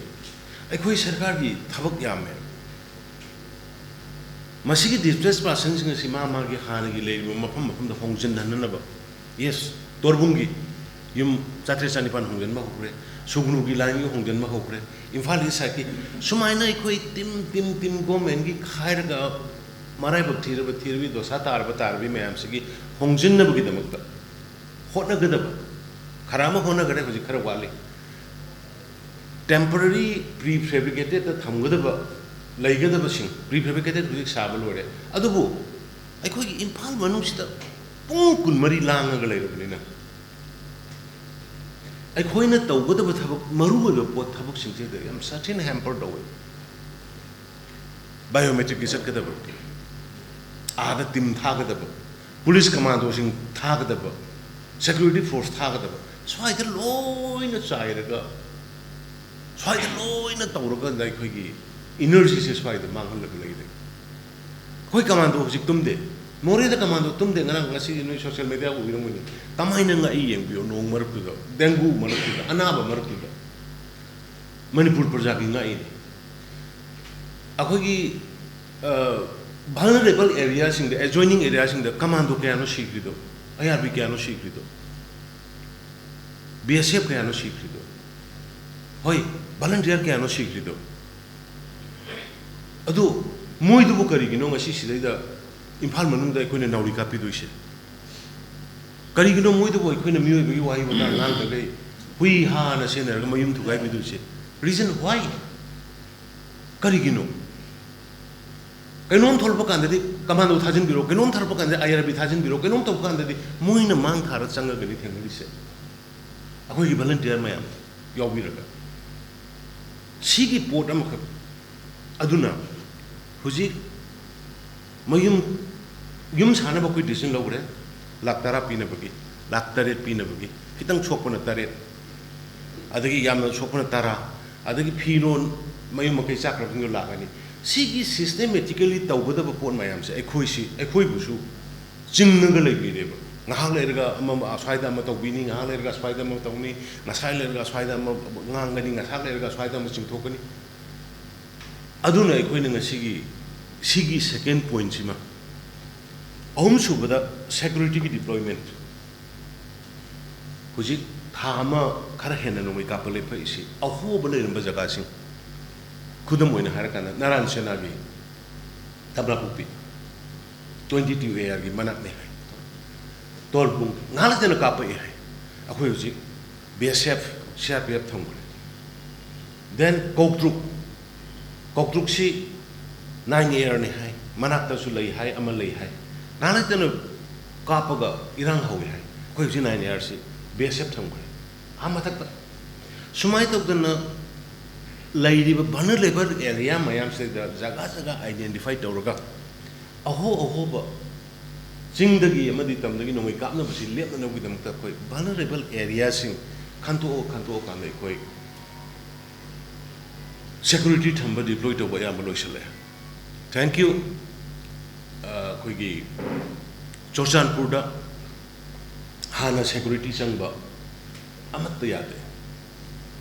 ꯑꯩꯈꯣꯏ ꯁꯔꯀꯥꯔꯒꯤ ꯊꯕꯛ ꯌꯥꯝꯃꯦ꯫ ꯃꯁꯤꯒꯤ ꯗꯤꯁꯄ꯭ꯂꯦꯁ ꯄꯔꯁꯟꯁꯤꯡ ꯑꯁꯤ ꯃꯥ ꯃꯥꯒꯤ ꯍꯥꯟꯅꯒꯤ ꯂꯩꯔꯤꯕ ꯃꯐꯝ ꯃꯐꯝꯗ ꯍꯣꯡꯖꯤꯟꯍꯟꯅꯅꯕ꯫ ꯌꯦꯁ, ꯇꯣꯔꯕꯨꯡꯒꯤ ꯌꯨꯝ ꯆꯥꯇ꯭ꯔꯦꯠ ꯆꯥꯅꯤꯄꯥꯟ ꯍꯣꯡꯖꯤꯟꯕ ꯍꯧꯈ꯭ꯔꯦ, ꯁꯨꯒꯅꯨꯒꯤ ꯂꯥꯏꯟꯒꯤ ꯍꯣꯡꯖꯤꯟꯕ ꯍꯧꯈ꯭ꯔꯦ, ꯏꯝꯐꯥꯜ ꯏꯁ ꯁꯥꯏꯠꯀꯤ꯫ ꯁꯨꯃꯥꯏꯅ ꯑꯩꯈꯣꯏ ꯇꯤꯝ ꯇꯤꯝ ꯇꯤꯝ ꯒꯣꯔꯃꯦꯟꯒꯤ ꯈꯥꯏꯔꯒ ꯃꯔꯥꯏꯕꯛ ꯊꯤꯔꯕ ꯊꯤꯔꯕꯤ, ꯗꯣꯁꯥ ꯇꯥꯔꯕ ꯇꯥꯔꯕꯤ ꯃꯌꯥꯝꯁꯤꯒꯤ ꯍꯣꯡꯖꯤꯟꯅꯕꯒꯤꯗꯃꯛꯇ ꯍꯣꯠꯅꯒꯗꯕ꯫ ꯈꯔ ꯑꯃ ꯍꯣꯠꯅꯈ꯭ꯔꯦ, ꯍꯧꯖꯤꯛ ꯈꯔ ꯋꯥꯠꯂꯤ꯫ ꯇꯦꯝꯄꯔꯔꯤ ꯄ꯭ꯔꯤ ꯐꯦꯕ꯭ꯔꯤꯀꯦꯇꯦꯠꯇ ꯊꯝꯒꯗꯕ, ꯂꯩꯒꯗꯕꯁꯤꯡ, ꯄ꯭ꯔꯤ ꯐꯦꯕ꯭ꯔꯤꯀꯦꯇꯦꯠ ꯍꯧꯖꯤꯛ ꯁꯥꯕ ꯂꯣꯏꯔꯦ, ꯑꯗꯨꯕꯨ ꯑꯩꯈꯣꯏꯒꯤ ꯏꯝꯐꯥꯜ ꯃꯅꯨꯡꯁꯤꯗ ꯄꯨꯡ ꯀꯨꯟꯃꯔꯤ ꯂꯥꯡꯉꯒ ꯂꯩꯔꯕꯅꯤꯅ ꯑꯩꯈꯣꯏꯅ ꯇꯧꯒꯗꯕ ꯊꯕꯛ, ꯃꯔꯨꯑꯣꯏꯕ ꯄꯣꯠ ꯊꯕꯛꯁꯤꯡꯁꯤꯗ ꯌꯥꯝ ꯁꯥꯊꯤꯅ ꯍꯦꯝꯄꯔ ꯇꯧꯋꯦ꯫ ꯕꯥꯏꯑꯣꯃꯦꯇ꯭ꯔꯤꯛꯀꯤ ꯆꯠꯀꯗꯕ, ꯑꯥꯗ ꯇꯤꯝ ꯊꯥꯒꯗꯕ, ꯄꯨꯂꯤꯁ ꯀꯃꯥꯟꯗꯣꯁꯤꯡ ꯊꯥꯒꯗꯕ, ꯁꯦꯀ꯭ꯌꯨꯔꯤꯇꯤ ꯐꯣꯔꯁ ꯊꯥꯒꯗꯕ, ꯁ꯭ꯋꯥꯏꯗ ꯂꯣꯏꯅ ꯆꯥꯏꯔꯒ, ꯁ꯭ꯋꯥꯏꯗ ꯂꯣꯏꯅ ꯇꯧꯔꯀꯥꯟꯗ ꯑꯩꯈꯣꯏꯒꯤ ꯏꯅꯔꯖꯤꯁꯦ ꯁ꯭ꯋꯥꯏꯗ ꯃꯥꯡꯍꯜꯂꯒ ꯂꯩꯔꯦ꯫ ꯑꯩꯈꯣꯏ ꯀꯃꯥꯟꯗꯣ ꯍꯧꯖꯤꯛ ꯇꯨꯝꯗꯦ꯫ ꯃꯣꯔꯦꯗ ꯀꯃꯥꯟꯗꯣ ꯇꯨꯝꯗꯦ꯫ ꯉꯔꯥꯡ, ꯉꯁꯤꯗꯤ ꯅꯣꯏ ꯁꯣꯁꯤꯌꯦꯜ ꯃꯦꯗꯤꯌꯥ ꯎꯕꯤꯔꯝꯒꯅꯤ꯫ ꯀꯃꯥꯏꯅ ꯉꯥꯛꯏ ꯌꯦꯡꯕꯤꯌꯨ, ꯅꯣꯡ ꯃꯔꯛꯇꯨꯗ, ꯗꯦꯡꯒꯨ ꯃꯔꯛꯇꯨꯗ, ꯑꯅꯥꯕ ꯃꯔꯛꯇꯨꯗ꯫ ꯃꯅꯤꯄꯨꯔ ꯄ꯭ꯔꯖꯥꯒꯤ ꯉꯥꯛꯏꯅꯤ꯫ ꯑꯩꯈꯣꯏꯒꯤ, ꯑ, ꯚꯜꯅꯔꯦꯕꯜ ꯑꯦꯔꯤꯌꯥꯁꯤꯡꯗ, ꯑꯦꯖꯣꯏꯅꯤꯡ ꯑꯦꯔꯤꯌꯥꯁꯤꯡꯗ ꯀꯃꯥꯟꯗꯣ ꯀꯌꯥꯅꯣ ꯁꯤꯈ꯭ꯔꯤꯗꯣ? ꯑꯥꯏ ꯑꯥꯔ ꯕꯤ ꯀꯌꯥꯅꯣ ꯁꯤꯈ꯭ꯔꯤꯗꯣ? ꯕꯤ ꯑꯦꯁ ꯑꯦꯐ ꯀꯌꯥꯅꯣ ꯁꯤꯈ꯭ꯔꯤꯗꯣ? ꯍꯣꯏ, ꯚꯂꯟꯇꯤꯌꯔ ꯀꯌꯥꯅꯣ ꯁꯤꯈ꯭ꯔꯤꯗꯣ? ꯑꯗꯨ ꯃꯣꯏꯗꯨꯕꯨ ꯀꯔꯤꯒꯤꯅꯣ ꯉꯁꯤ ꯁꯤꯗꯩꯗ ꯏꯝꯐꯥꯜ ꯃꯅꯨꯡꯗ ꯑꯩꯈꯣꯏꯅ ꯅꯥꯎꯔꯤ ꯀꯥꯞꯄꯤꯗꯣꯏꯁꯦ? ꯀꯔꯤꯒꯤꯅꯣ ꯃꯣꯏꯗꯨꯕꯨ ꯑꯩꯈꯣꯏꯅ ꯃꯤꯑꯣꯏꯕꯒꯤ ꯋꯥꯍꯩ ꯋꯥꯇꯥ ꯉꯥꯡꯗꯈꯩ ꯍꯨꯏ ꯍꯥꯅ ꯁꯦꯟꯅꯔꯒ ꯃꯌꯨꯝ ꯊꯨꯒꯥꯏꯕꯤꯗꯣꯏꯁꯦ? Reason why? ꯀꯔꯤꯒꯤꯅꯣ? ꯀꯩꯅꯣꯝ ꯊꯣꯛꯂꯛꯄ ꯀꯥꯟꯗꯗꯤ ꯀꯃꯥꯟꯗꯣ ꯊꯥꯖꯤꯟꯕꯤꯔꯣ, ꯀꯩꯅꯣꯝ ꯊꯣꯛꯂꯛꯄ ꯀꯥꯟꯗꯗꯤ ꯑꯥꯏ ꯑꯥꯔ ꯕꯤ ꯊꯥꯖꯤꯟꯕꯤꯔꯣ, ꯀꯩꯅꯣꯝ ꯇꯧꯕ ꯀꯥꯟꯗꯗꯤ ꯃꯣꯏꯅ ꯃꯥꯡ ꯊꯥꯔ ꯆꯪꯉꯒꯅꯤ ꯊꯦꯡꯅꯔꯤꯁꯦ꯫ ꯑꯩꯈꯣꯏꯒꯤ ꯚꯂꯟꯇꯤꯌꯔ ꯃꯌꯥꯝ ꯌꯥꯎꯕꯤꯔꯒ꯫ ꯁꯤꯒꯤ ꯄꯣꯠ ꯑꯃꯈꯛ ꯑꯗꯨꯅ ꯍꯧꯖꯤꯛ ꯃꯌꯨꯝ, ꯌꯨꯝ ꯁꯥꯅꯕ ꯑꯩꯈꯣꯏ decision ꯂꯧꯈ꯭ꯔꯦ, ꯂꯥꯛ ꯇꯔꯥ ꯄꯤꯅꯕꯒꯤ, ꯂꯥꯛ ꯇꯔꯦꯠ ꯄꯤꯅꯕꯒꯤ, ꯈꯤꯇꯪ ꯁꯣꯛꯄꯅ ꯇꯔꯦꯠ, ꯑꯗꯒꯤ ꯌꯥꯝꯅ ꯁꯣꯛꯄꯅ ꯇꯔꯥ, ꯑꯗꯒꯤ ꯐꯤꯔꯣꯟ ꯃꯌꯨꯝ ꯃꯀꯩ ꯆꯥꯛꯈ꯭ꯔꯕꯁꯤꯡꯗꯣ ꯂꯥꯛ ꯑꯅꯤ꯫ ꯁꯤꯒꯤ systematically ꯇꯧꯒꯗꯕ ꯄꯣꯠ ꯃꯌꯥꯝꯁꯦ ꯑꯩꯈꯣꯏꯁꯤ, ꯑꯩꯈꯣꯏꯕꯨꯁꯨ ꯆꯤꯡꯉꯒ ꯂꯩꯕꯤꯔꯦꯕ꯫ ꯉꯥꯏꯍꯥꯛ ꯂꯩꯔꯒ ꯑꯃ, ꯑꯁ꯭ꯋꯥꯏꯗ ꯑꯃ ꯇꯧꯕꯤꯅꯤ, ꯉꯥꯏꯍꯥꯛ ꯂꯩꯔꯒ ꯑꯁ꯭ꯋꯥꯏꯗ ꯑꯃ ꯇꯧꯅꯤ, ꯉꯁꯥꯏ ꯂꯩꯔꯒ ꯑꯁ꯭ꯋꯥꯏꯗ ꯑꯃ ꯉꯥꯡꯒꯅꯤ, ꯉꯥꯏꯍꯥꯛ ꯂꯩꯔꯒ ꯑꯁ꯭ꯋꯥꯏꯗ ꯑꯃ ꯆꯤꯡꯊꯣꯛꯀꯅꯤ꯫ ꯑꯗꯨꯅ ꯑꯩꯈꯣꯏꯅ ꯉꯁꯤꯒꯤ, ꯁꯤꯒꯤ second pointꯁꯤꯃ, ꯑꯍꯨꯝꯁꯨꯕꯗ securityꯒꯤ deployment꯫ ꯍꯧꯖꯤꯛ ꯊꯥ ꯑꯃ ꯈꯔ ꯍꯦꯟꯅ ꯅꯣꯡꯃꯩ ꯀꯥꯞꯄ ꯂꯦꯞꯄꯛꯏꯁꯤ ꯑꯍꯣꯕ ꯂꯩꯔꯝꯕ ꯖꯒꯥꯁꯤꯡ, ꯈꯨꯗꯝ ꯑꯣꯏꯅ ꯍꯥꯏꯔꯀꯥꯟꯗ ꯅꯥꯔꯥꯟ ꯁꯦꯅꯥꯒꯤ ꯀꯝꯂꯥꯄꯣꯛꯄꯤ twenty two ARꯒꯤ ꯃꯅꯥꯛꯅꯦ ꯍꯥꯏ, ꯇꯣꯜꯕꯨꯡ ꯉꯥꯏꯍꯥꯛ ꯂꯩꯇꯅ ꯀꯥꯞꯄꯛꯑꯦ ꯍꯥꯏ꯫ ꯑꯩꯈꯣꯏ ꯍꯧꯖꯤꯛ BSF, CRPF ꯊꯝꯈ꯭ꯔꯦ꯫ Then ꯀꯧꯇ꯭ꯔꯨꯛ, ꯀꯧꯇ꯭ꯔꯨꯛꯁꯤ nine ARꯅꯤ ꯍꯥꯏ, ꯃꯅꯥꯛꯇꯁꯨ ꯂꯩ ꯍꯥꯏ, ꯑꯃ ꯂꯩ ꯍꯥꯏ꯫ ꯉꯥꯏꯍꯥꯛ ꯂꯩꯇꯅ ꯀꯥꯞꯄꯒ ꯏꯔꯥꯡ ꯍꯧꯏ ꯍꯥꯏ꯫ ꯑꯩꯈꯣꯏ ꯍꯧꯖꯤꯛ nine ARꯁꯤ BSF ꯊꯝꯈ꯭ꯔꯦ꯫ ꯑꯥ ꯃꯊꯛꯇ ꯁꯨꯃꯥꯏꯅ ꯇꯧꯗꯅ ꯂꯩꯔꯤꯕ vulnerable area ꯃꯌꯥꯝꯁꯤꯗ ꯖꯒꯥ ꯖꯒꯥ identify ꯇꯧꯔꯒ ꯑꯍꯣ ꯑꯍꯣꯕ ꯆꯤꯡꯗꯒꯤ ꯑꯃꯗꯤ ꯇꯝꯗꯒꯤ ꯅꯣꯡꯃꯩ ꯀꯥꯞꯅꯕꯁꯤ ꯂꯦꯞꯅꯅꯕꯒꯤꯗꯃꯛꯇ ꯑꯩꯈꯣꯏ vulnerable areaꯁꯤꯡ ꯈꯟꯗꯣꯛꯑ ꯈꯟꯗꯣꯛꯑꯀꯥꯟꯗ ꯑꯩꯈꯣꯏ security ꯊꯝꯕ, deploy ꯇꯧꯕ ꯑꯌꯥꯝꯕ ꯂꯣꯏꯁꯤꯜꯂꯛꯑꯦ꯫ Thank you꯫ ꯑ, ꯑꯩꯈꯣꯏꯒꯤ ꯆꯨꯔꯆꯥꯟꯄꯨꯔꯗ ꯍꯥꯟꯅ security ꯆꯪꯕ ꯑꯃꯠꯇ ꯌꯥꯗꯦ꯫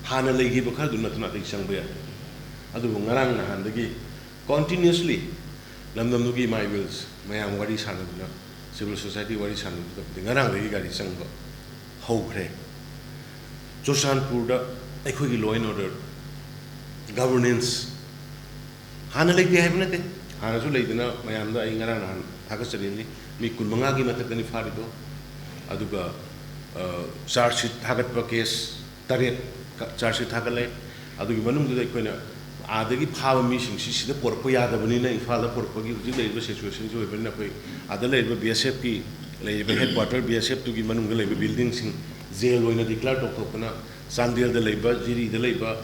ꯍꯥꯟꯅ ꯂꯩꯈꯤꯕ ꯈꯔꯗꯨ ꯅꯠꯇꯅ ꯑꯇꯩ ꯆꯪꯕ ꯌꯥꯗꯦ꯫ ꯑꯗꯨꯕꯨ ꯉꯔꯥꯡ ꯅꯍꯥꯟꯗꯒꯤ continuously ꯂꯝꯗꯝꯗꯨꯒꯤ ꯃꯥꯏꯕꯤꯜꯁ ꯃꯌꯥꯝ ꯋꯥꯔꯤ ꯁꯥꯟꯅꯗꯨꯅ, civil society ꯋꯥꯔꯤ ꯁꯥꯟꯅꯗꯨꯅ ꯉꯔꯥꯡꯗꯒꯤ ꯒꯥꯔꯤ ꯆꯪꯕ ꯍꯧꯈ꯭ꯔꯦ꯫ ꯆꯨꯔꯆꯥꯟꯄꯨꯔꯗ ꯑꯩꯈꯣꯏꯒꯤ law and order, governance ꯍꯥꯟꯅ ꯂꯩꯇꯦ ꯍꯥꯏꯕ ꯅꯠꯇꯦ, ꯍꯥꯟꯅꯁꯨ ꯂꯩꯗꯅ ꯃꯌꯥꯝꯗ ꯑꯩ ꯉꯔꯥꯡ ꯅꯍꯥꯟ ꯊꯥꯒꯠꯆꯔꯤꯅꯤ꯫ ꯃꯤ ꯀꯨꯟꯃꯉꯥꯒꯤ ꯃꯊꯛꯇꯅꯤ ꯐꯥꯔꯤꯗꯣ꯫ ꯑꯗꯨꯒ, ꯑ, charge sheet ꯊꯥꯒꯠꯄ case ꯇꯔꯦꯠ ꯀ-, charge sheet ꯊꯥꯒꯠꯂꯦ꯫ ꯑꯗꯨꯒꯤ ꯃꯅꯨꯡꯗꯨꯗ ꯑꯩꯈꯣꯏꯅ ꯑꯥꯗꯒꯤ ꯐꯥꯕ ꯃꯤꯁꯤꯡꯁꯤ ꯁꯤꯗ ꯄꯨꯔꯛꯄ ꯌꯥꯗꯕꯅꯤꯅ, ꯏꯝꯐꯥꯜꯗ ꯄꯨꯔꯛꯄꯒꯤ ꯍꯧꯖꯤꯛ ꯂꯩꯔꯤꯕ situationꯁꯤ ꯑꯣꯏꯕꯅꯤꯅ, ꯑꯩꯈꯣꯏ ꯑꯥꯗ ꯂꯩꯔꯤꯕ BSFꯀꯤ ꯂꯩꯔꯤꯕ headquarter, BSFꯇꯨꯒꯤ ꯃꯅꯨꯡꯗ ꯂꯩꯕ buildingꯁꯤꯡ jail ꯑꯣꯏꯅ declare ꯇꯧꯊꯣꯛꯇꯅ, ꯆꯥꯟꯗꯦꯜꯗ ꯂꯩꯕ, ꯖꯤꯔꯤꯗ ꯂꯩꯕ,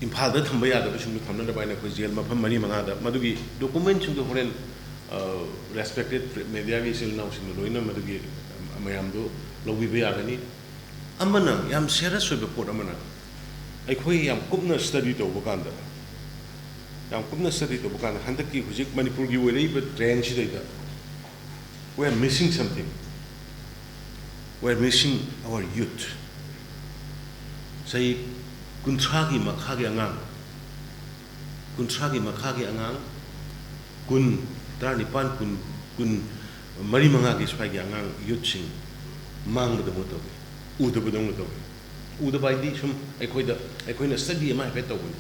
ꯏꯝꯐꯥꯜꯗ ꯊꯝꯕ ꯌꯥꯗꯕꯁꯤꯡꯗꯨ ꯊꯝꯅꯅꯕ ꯍꯥꯏꯅ ꯑꯩꯈꯣꯏ ꯖꯦꯜ ꯃꯐꯝ ꯃꯔꯤ ꯃꯉꯥꯗ ꯃꯗꯨꯒꯤ ꯗꯣꯀꯨꯃꯦꯟꯁꯤꯡꯗꯨ ꯍꯣꯔꯦꯟ ꯔꯦꯁꯄꯦꯛꯇꯦꯠ ꯃꯦꯗꯤꯌꯥꯒꯤ ꯏꯆꯤꯜ ꯏꯅꯥꯎꯁꯤꯡꯅ ꯂꯣꯏꯅ ꯃꯗꯨꯒꯤ ꯃꯌꯥꯝꯗꯨ ꯂꯧꯕꯤꯕ ꯌꯥꯒꯅꯤ꯫ ꯑꯃꯅ ꯌꯥꯝ ꯁꯦꯔꯤꯌꯁ ꯑꯣꯏꯕ ꯄꯣꯠ ꯑꯃꯅ, ꯑꯩꯈꯣꯏ ꯌꯥꯝ ꯀꯨꯞꯅ ꯁ꯭ꯇꯗꯤ ꯇꯧꯕ ꯀꯥꯟꯗ, ꯌꯥꯝ ꯀꯨꯞꯅ ꯁ꯭ꯇꯗꯤ ꯇꯧꯕ ꯀꯥꯟꯗ ꯍꯟꯗꯛꯀꯤ ꯍꯧꯖꯤꯛ ꯃꯅꯤꯄꯨꯔꯒꯤ ꯑꯣꯏꯔꯛꯏꯕ ꯇ꯭ꯔꯦꯟꯁꯤꯗꯩꯗ we are missing something. We are missing our youth. ꯆꯍꯤ ꯀꯨꯟꯊ꯭ꯔꯥꯒꯤ ꯃꯈꯥꯒꯤ ꯑꯉꯥꯡ, ꯀꯨꯟꯊ꯭ꯔꯥꯒꯤ ꯃꯈꯥꯒꯤ ꯑꯉꯥꯡ, ꯀꯨꯟ, ꯇꯔꯥꯅꯤꯄꯥꯟ, ꯀꯨꯟ, ꯀꯨꯟ ꯃꯔꯤ ꯃꯉꯥꯒꯤ ꯁ꯭ꯋꯥꯏꯒꯤ ꯑꯉꯥꯡ ꯌꯨꯠꯁꯤꯡ ꯃꯥꯡꯕꯗꯧꯅ ꯇꯧꯏ, ꯎꯗꯕꯗꯧꯅ ꯇꯧꯏ꯫ ꯎꯗꯕ ꯍꯥꯏꯗꯤ ꯁꯨꯝ ꯑꯩꯈꯣꯏꯗ, ꯑꯩꯈꯣꯏꯅ ꯁ꯭ꯇꯗꯤ ꯑꯃ ꯍꯥꯏꯐꯦꯠ ꯇꯧꯕꯅꯤ꯫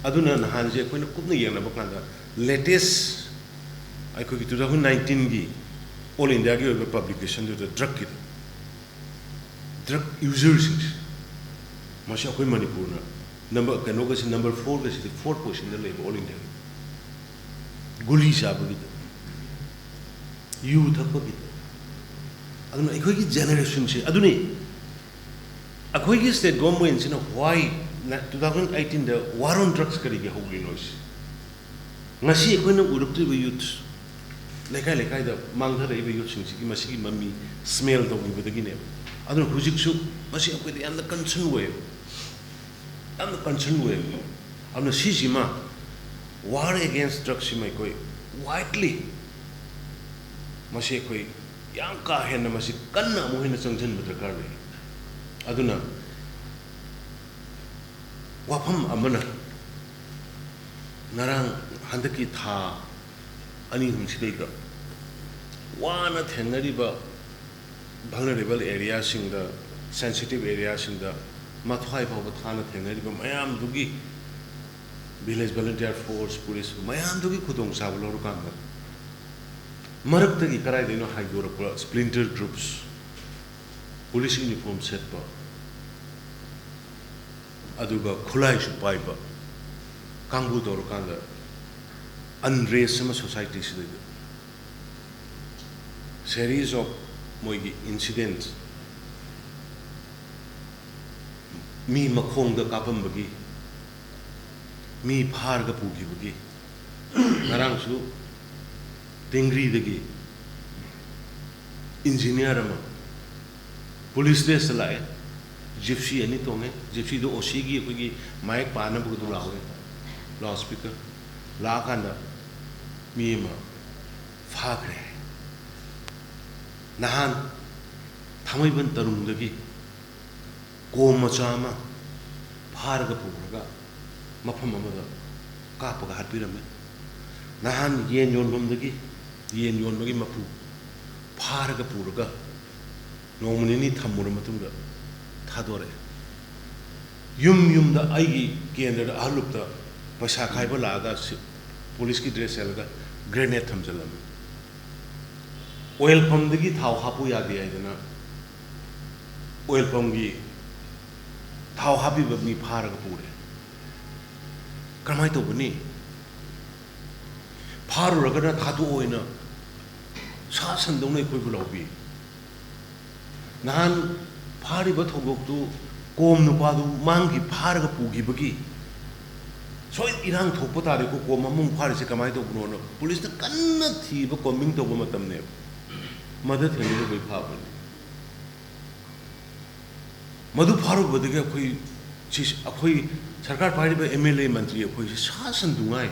ꯑꯗꯨꯅ ꯅꯍꯥꯟꯁꯦ ꯑꯩꯈꯣꯏꯅ ꯀꯨꯞꯅ ꯌꯦꯡꯅꯕ ꯀꯥꯟꯗ latest ꯑꯩꯈꯣꯏꯒꯤ two thousand nineteenꯒꯤ all Indiaꯒꯤ ꯑꯣꯏꯕ ꯄꯕ꯭ꯂꯤꯀꯦꯁꯟꯗꯨꯗ ꯗ꯭ꯔꯛꯀꯤꯗ, ꯗ꯭ꯔꯛ ꯌꯨꯖꯔꯁꯤꯡꯁꯦ, ꯃꯁꯤ ꯑꯩꯈꯣꯏ ꯃꯅꯤꯄꯨꯔꯅ ꯅꯝꯕꯔ, ꯀꯩꯅꯣꯒꯁꯤ, ꯅꯝꯕꯔ ꯐꯣꯔꯒꯁꯤꯗꯤ, ꯐꯣꯔ ꯄꯣꯖꯤꯁꯟꯗ ꯂꯩꯕ all Indiaꯒꯤ꯫ ꯒꯨꯂꯤ ꯆꯥꯕꯒꯤꯗ, ꯌꯨ ꯊꯛꯄꯒꯤꯗ꯫ ꯑꯗꯨꯅ ꯑꯩꯈꯣꯏꯒꯤ ꯖꯦꯅꯦꯔꯦꯁꯟꯁꯦ ꯑꯗꯨꯅꯤ꯫ ꯑꯩꯈꯣꯏꯒꯤ ꯁ꯭ꯇꯦꯠ ꯒꯣꯔꯃꯦꯟꯁꯤꯅ why two thousand eighteenꯗ war on drugs ꯀꯔꯤꯒꯤ ꯍꯧꯔꯤꯅꯣ ꯁꯤ? ꯉꯁꯤ ꯑꯩꯈꯣꯏꯅ ꯎꯔꯛꯇ꯭ꯔꯤꯕ ꯌꯨꯠꯁ, ꯂꯩꯀꯥꯏ ꯂꯩꯀꯥꯏꯗ ꯃꯥꯡꯊꯔꯛꯏꯕ ꯌꯨꯠꯁꯤꯡꯁꯤꯒꯤ ꯃꯁꯤꯒꯤ ꯃꯃꯤ ꯁ꯭ꯃꯦꯜ ꯇꯧꯈꯤꯕꯗꯒꯤꯅꯦꯕ꯫ ꯑꯗꯨꯅ ꯍꯧꯖꯤꯛꯁꯨ ꯃꯁꯤ ꯑꯩꯈꯣꯏꯗ ꯌꯥꯝꯅ ꯀꯟꯁꯔꯟ ꯑꯣꯏꯌꯦꯕ, ꯌꯥꯝꯅ ꯀꯟꯁꯔꯟ ꯑꯣꯏꯌꯦꯕ꯫ ꯑꯗꯨꯅ ꯁꯤꯁꯤꯃ, war against drugsꯁꯤꯃ ꯑꯩꯈꯣꯏ ꯋꯥꯏꯗꯂꯤ ꯃꯁꯤ ꯑꯩꯈꯣꯏ ꯌꯥꯝ ꯀꯥ ꯍꯦꯟꯅ ꯃꯁꯤ ꯀꯟꯅ ꯑꯃꯨꯛ ꯍꯦꯟꯅ ꯆꯪꯁꯤꯟꯕ ꯗꯔꯀꯥꯔ ꯂꯩ꯫ ꯑꯗꯨꯅ ꯋꯥꯐꯝ ꯑꯃꯅ, ꯉꯔꯥꯡ, ꯍꯟꯗꯛꯀꯤ ꯊꯥ ꯑꯅꯤ ꯑꯍꯨꯝꯁꯤꯗꯩꯗ ꯋꯥꯅ ꯊꯦꯡꯅꯔꯤꯕ vulnerable areaꯁꯤꯡꯗ, sensitive areaꯁꯤꯡꯗ ꯃꯊ꯭ꯋꯥꯏ ꯐꯥꯎꯕ ꯊꯥꯅ ꯊꯦꯡꯅꯔꯤꯕ ꯃꯌꯥꯝꯗꯨꯒꯤ village volunteer force, police ꯃꯌꯥꯝꯗꯨꯒꯤ ꯈꯨꯗꯣꯡꯆꯥꯕ ꯂꯧꯔꯀꯥꯟꯗ ꯃꯔꯛꯇꯒꯤ ꯀꯗꯥꯏꯗꯩꯅꯣ ꯍꯥꯏꯗꯣꯔꯛꯄ splinter groups, police uniform ꯁꯦꯠꯄ, ꯑꯗꯨꯒ ꯈꯨꯠꯂꯥꯏꯁꯨ ꯄꯥꯏꯕ ꯀꯥꯡꯕꯨ ꯇꯧꯔꯀꯥꯟꯗ unrest ꯑꯃ societyꯁꯤꯗ, series of ꯃꯣꯏꯒꯤ incidents, ꯃꯤ ꯃꯈꯣꯡꯗ ꯀꯥꯞꯄꯝꯕꯒꯤ, ꯃꯤ ꯐꯥꯔꯒ ꯄꯨꯈꯤꯕꯒꯤ, ꯉꯔꯥꯡꯁꯨ ꯇꯦꯡꯒ꯭ꯔꯤꯗꯒꯤ ꯏꯟꯖꯤꯅꯤꯌꯥꯔ ꯑꯃ ꯄꯨꯂꯤꯁ ꯗ꯭ꯔꯦꯁꯇ ꯂꯥꯛꯑꯦ, ꯖꯤꯞꯁꯤ ꯑꯅꯤ ꯇꯣꯡꯉꯦ, ꯖꯤꯞꯁꯤꯗꯣ ꯑꯣꯁꯤꯒꯤ ꯑꯩꯈꯣꯏꯒꯤ ꯃꯥꯏꯛ ꯄꯥꯅꯕꯗꯨ ꯂꯥꯎꯋꯦ, ꯂꯥꯎꯠ ꯁ꯭ꯄꯤꯀꯔ꯫ ꯂꯥꯛꯑꯀꯥꯟꯗ ꯃꯤ ꯑꯃ ꯐꯥꯈ꯭ꯔꯦ꯫ ꯅꯍꯥꯟ ꯊꯥꯡꯃꯩꯕꯟ ꯇꯔꯨꯡꯗꯒꯤ ꯀꯣꯝ ꯃꯆꯥ ꯑꯃ ꯐꯥꯔꯒ ꯄꯨꯈ꯭ꯔꯒ ꯃꯐꯝ ꯑꯃꯗ ꯀꯥꯞꯄꯒ ꯍꯥꯠꯄꯤꯔꯝꯃꯦ꯫ ꯅꯍꯥꯟ ꯌꯦꯟ ꯌꯣꯟꯐꯝꯗꯒꯤ ꯌꯦꯟ ꯌꯣꯟꯕꯒꯤ ꯃꯄꯨ ꯐꯥꯔꯒ ꯄꯨꯔꯒ ꯅꯣꯡꯃ ꯅꯤꯅꯤ ꯊꯝꯃꯨꯔ ꯃꯇꯨꯡꯗ ꯊꯥꯗꯣꯔꯛꯑꯦ꯫ ꯌꯨꯝ ꯌꯨꯝꯗ ꯑꯩꯒꯤ ꯀꯦꯟꯗ꯭ꯔꯗ ꯑꯍꯜꯂꯨꯞꯇ ꯄꯩꯁꯥ ꯈꯥꯏꯕ ꯂꯥꯛꯑꯒ ꯁꯤ-, ꯄꯨꯂꯤꯁꯀꯤ ꯗ꯭ꯔꯦꯁ ꯁꯦꯠꯂꯒ ꯒ꯭ꯔꯦꯅꯦꯗ ꯊꯝꯖꯤꯜꯂꯝꯃꯤ꯫ ꯑꯣꯏꯜ ꯄꯝꯗꯒꯤ ꯊꯥꯎ ꯍꯥꯞꯄꯨ ꯌꯥꯗꯦ ꯍꯥꯏꯗꯅ ꯑꯣꯏꯜ ꯄꯝꯒꯤ ꯊꯥꯎ ꯍꯥꯞꯄꯤꯕ ꯃꯤ ꯐꯥꯔꯒ ꯄꯨꯔꯦ꯫ ꯀꯔꯝꯍꯥꯏꯅ ꯇꯧꯒꯅꯤ? ꯐꯥꯔꯨꯔꯒꯅ ꯊꯥꯗꯣꯛꯑꯣꯏꯅ ꯁꯥ ꯁꯟꯗꯧꯅ ꯑꯩꯈꯣꯏꯕꯨ ꯂꯧꯕꯤ꯫ ꯅꯍꯥꯟ ꯐꯥꯔꯤꯕ ꯊꯧꯗꯣꯛꯇꯨ ꯀꯣꯝ ꯅꯨꯄꯥꯗꯨ ꯃꯥꯡꯈꯤ, ꯐꯥꯔꯒ ꯄꯨꯈꯤꯕꯒꯤ ꯁꯣꯏ ꯏꯔꯥꯡ ꯊꯣꯛꯄ ꯇꯥꯔꯦꯀꯣ, ꯀꯣꯝ ꯑꯃꯃꯨꯛ ꯐꯥꯔꯤꯁꯦ ꯀꯃꯥꯏꯅ ꯇꯧꯕꯅꯣꯅ ꯄꯨꯂꯤꯁꯅ ꯀꯟꯅ ꯊꯤꯕ, ꯀꯣꯝꯕꯤꯡ ꯇꯧꯕ ꯃꯇꯝꯅꯦꯕ꯫ ꯃꯗ ꯊꯦꯡꯅꯔꯨꯕꯩ ꯐꯥꯕꯅꯤ꯫ ꯃꯗꯨ ꯐꯥꯔꯨꯕꯗꯒꯤ ꯑꯩꯈꯣꯏ ꯁꯤ-, ꯑꯩꯈꯣꯏ ꯁꯔꯀꯥꯔ ꯄꯥꯏꯔꯤꯕ ꯑꯦꯝ ꯑꯦꯜ ꯑꯦ ꯃꯟꯇ꯭ꯔꯤ ꯑꯩꯈꯣꯏꯁꯦ ꯁꯥ ꯁꯟ ꯅꯨꯡꯉꯥꯏ꯫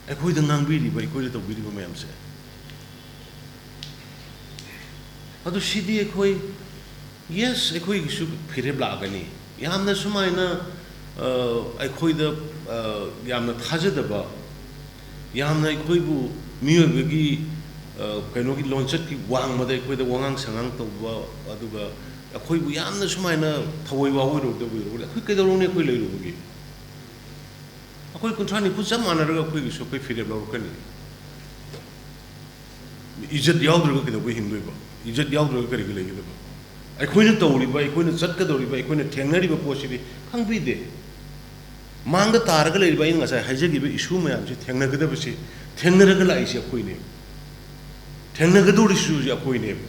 ꯑꯩꯈꯣꯏꯗ ꯉꯥꯡꯕꯤꯔꯤꯕ, ꯑꯩꯈꯣꯏꯗ ꯇꯧꯕꯤꯔꯤꯕ ꯃꯌꯥꯝꯁꯦ꯫ ꯑꯗꯨ ꯁꯤꯗꯤ ꯑꯩꯈꯣꯏ, ꯌꯦꯁ, ꯑꯩꯈꯣꯏꯒꯤꯁꯨ ꯐꯤꯔꯦꯞ ꯂꯥꯛꯀꯅꯤ꯫ ꯌꯥꯝꯅ ꯁꯨꯃꯥꯏꯅ, ꯑ, ꯑꯩꯈꯣꯏꯗ, ꯑ, ꯌꯥꯝꯅ ꯊꯥꯖꯗꯕ, ꯌꯥꯝꯅ ꯑꯩꯈꯣꯏꯕꯨ ꯃꯤꯑꯣꯏꯕꯒꯤ, ꯑ, ꯀꯩꯅꯣꯒꯤ ꯂꯣꯟꯆꯠꯀꯤ ꯋꯥꯡꯃꯗ ꯑꯩꯈꯣꯏꯗ ꯋꯥꯉꯥꯡ ꯁꯉꯥꯡ ꯇꯧꯕ, ꯑꯗꯨꯒ ꯑꯩꯈꯣꯏꯕꯨ ꯌꯥꯝꯅ ꯁꯨꯃꯥꯏꯅ ꯊꯋꯥꯏ ꯋꯥꯑꯣꯏꯔꯣꯏꯗꯕ ꯑꯣꯏꯔꯒꯗꯤ ꯑꯩꯈꯣꯏ ꯀꯩꯗꯧꯔꯨꯅꯤ? ꯑꯩꯈꯣꯏ ꯂꯩꯔꯨꯕꯒꯤ ꯑꯩꯈꯣꯏ ꯀꯨꯟꯊ꯭ꯔꯥ ꯅꯤꯐꯨ ꯆꯞ ꯃꯥꯟꯅꯔꯒ ꯑꯩꯈꯣꯏꯒꯤꯁꯨ ꯑꯩꯈꯣꯏ ꯐꯤꯔꯦꯞ ꯂꯧꯔꯛꯀꯅꯤ꯫ ꯏꯖꯠ ꯌꯥꯎꯗ꯭ꯔꯒ ꯀꯩꯗꯧꯕꯩ ꯍꯤꯡꯗꯣꯏꯕ? ꯏꯖꯠ ꯌꯥꯎꯗ꯭ꯔꯒ ꯀꯔꯤꯒꯤ ꯂꯩꯒꯗꯕ? ꯑꯩꯈꯣꯏꯅ ꯇꯧꯔꯤꯕ, ꯑꯩꯈꯣꯏꯅ ꯆꯠꯀꯗꯧꯔꯤꯕ, ꯑꯩꯈꯣꯏꯅ ꯊꯦꯡꯅꯔꯤꯕ ꯄꯣꯠꯁꯤꯗꯤ ꯈꯪꯕꯤꯗꯦ꯫ ꯃꯥꯡꯗ ꯇꯥꯔꯒ ꯂꯩꯔꯤꯕ ꯑꯩꯅ ꯉꯁꯥꯏ ꯍꯥꯏꯖꯈꯤꯕ ꯏꯁꯨ ꯃꯌꯥꯝꯁꯤ ꯊꯦꯡꯅꯒꯗꯕꯁꯤ, ꯊꯦꯡꯅꯔꯒ ꯂꯥꯛꯏꯁꯤ ꯑꯩꯈꯣꯏꯅꯦ꯫ ꯊꯦꯡꯅꯒꯗꯧꯔꯤꯁꯤꯁꯨ ꯑꯩꯈꯣꯏꯅꯦꯕ꯫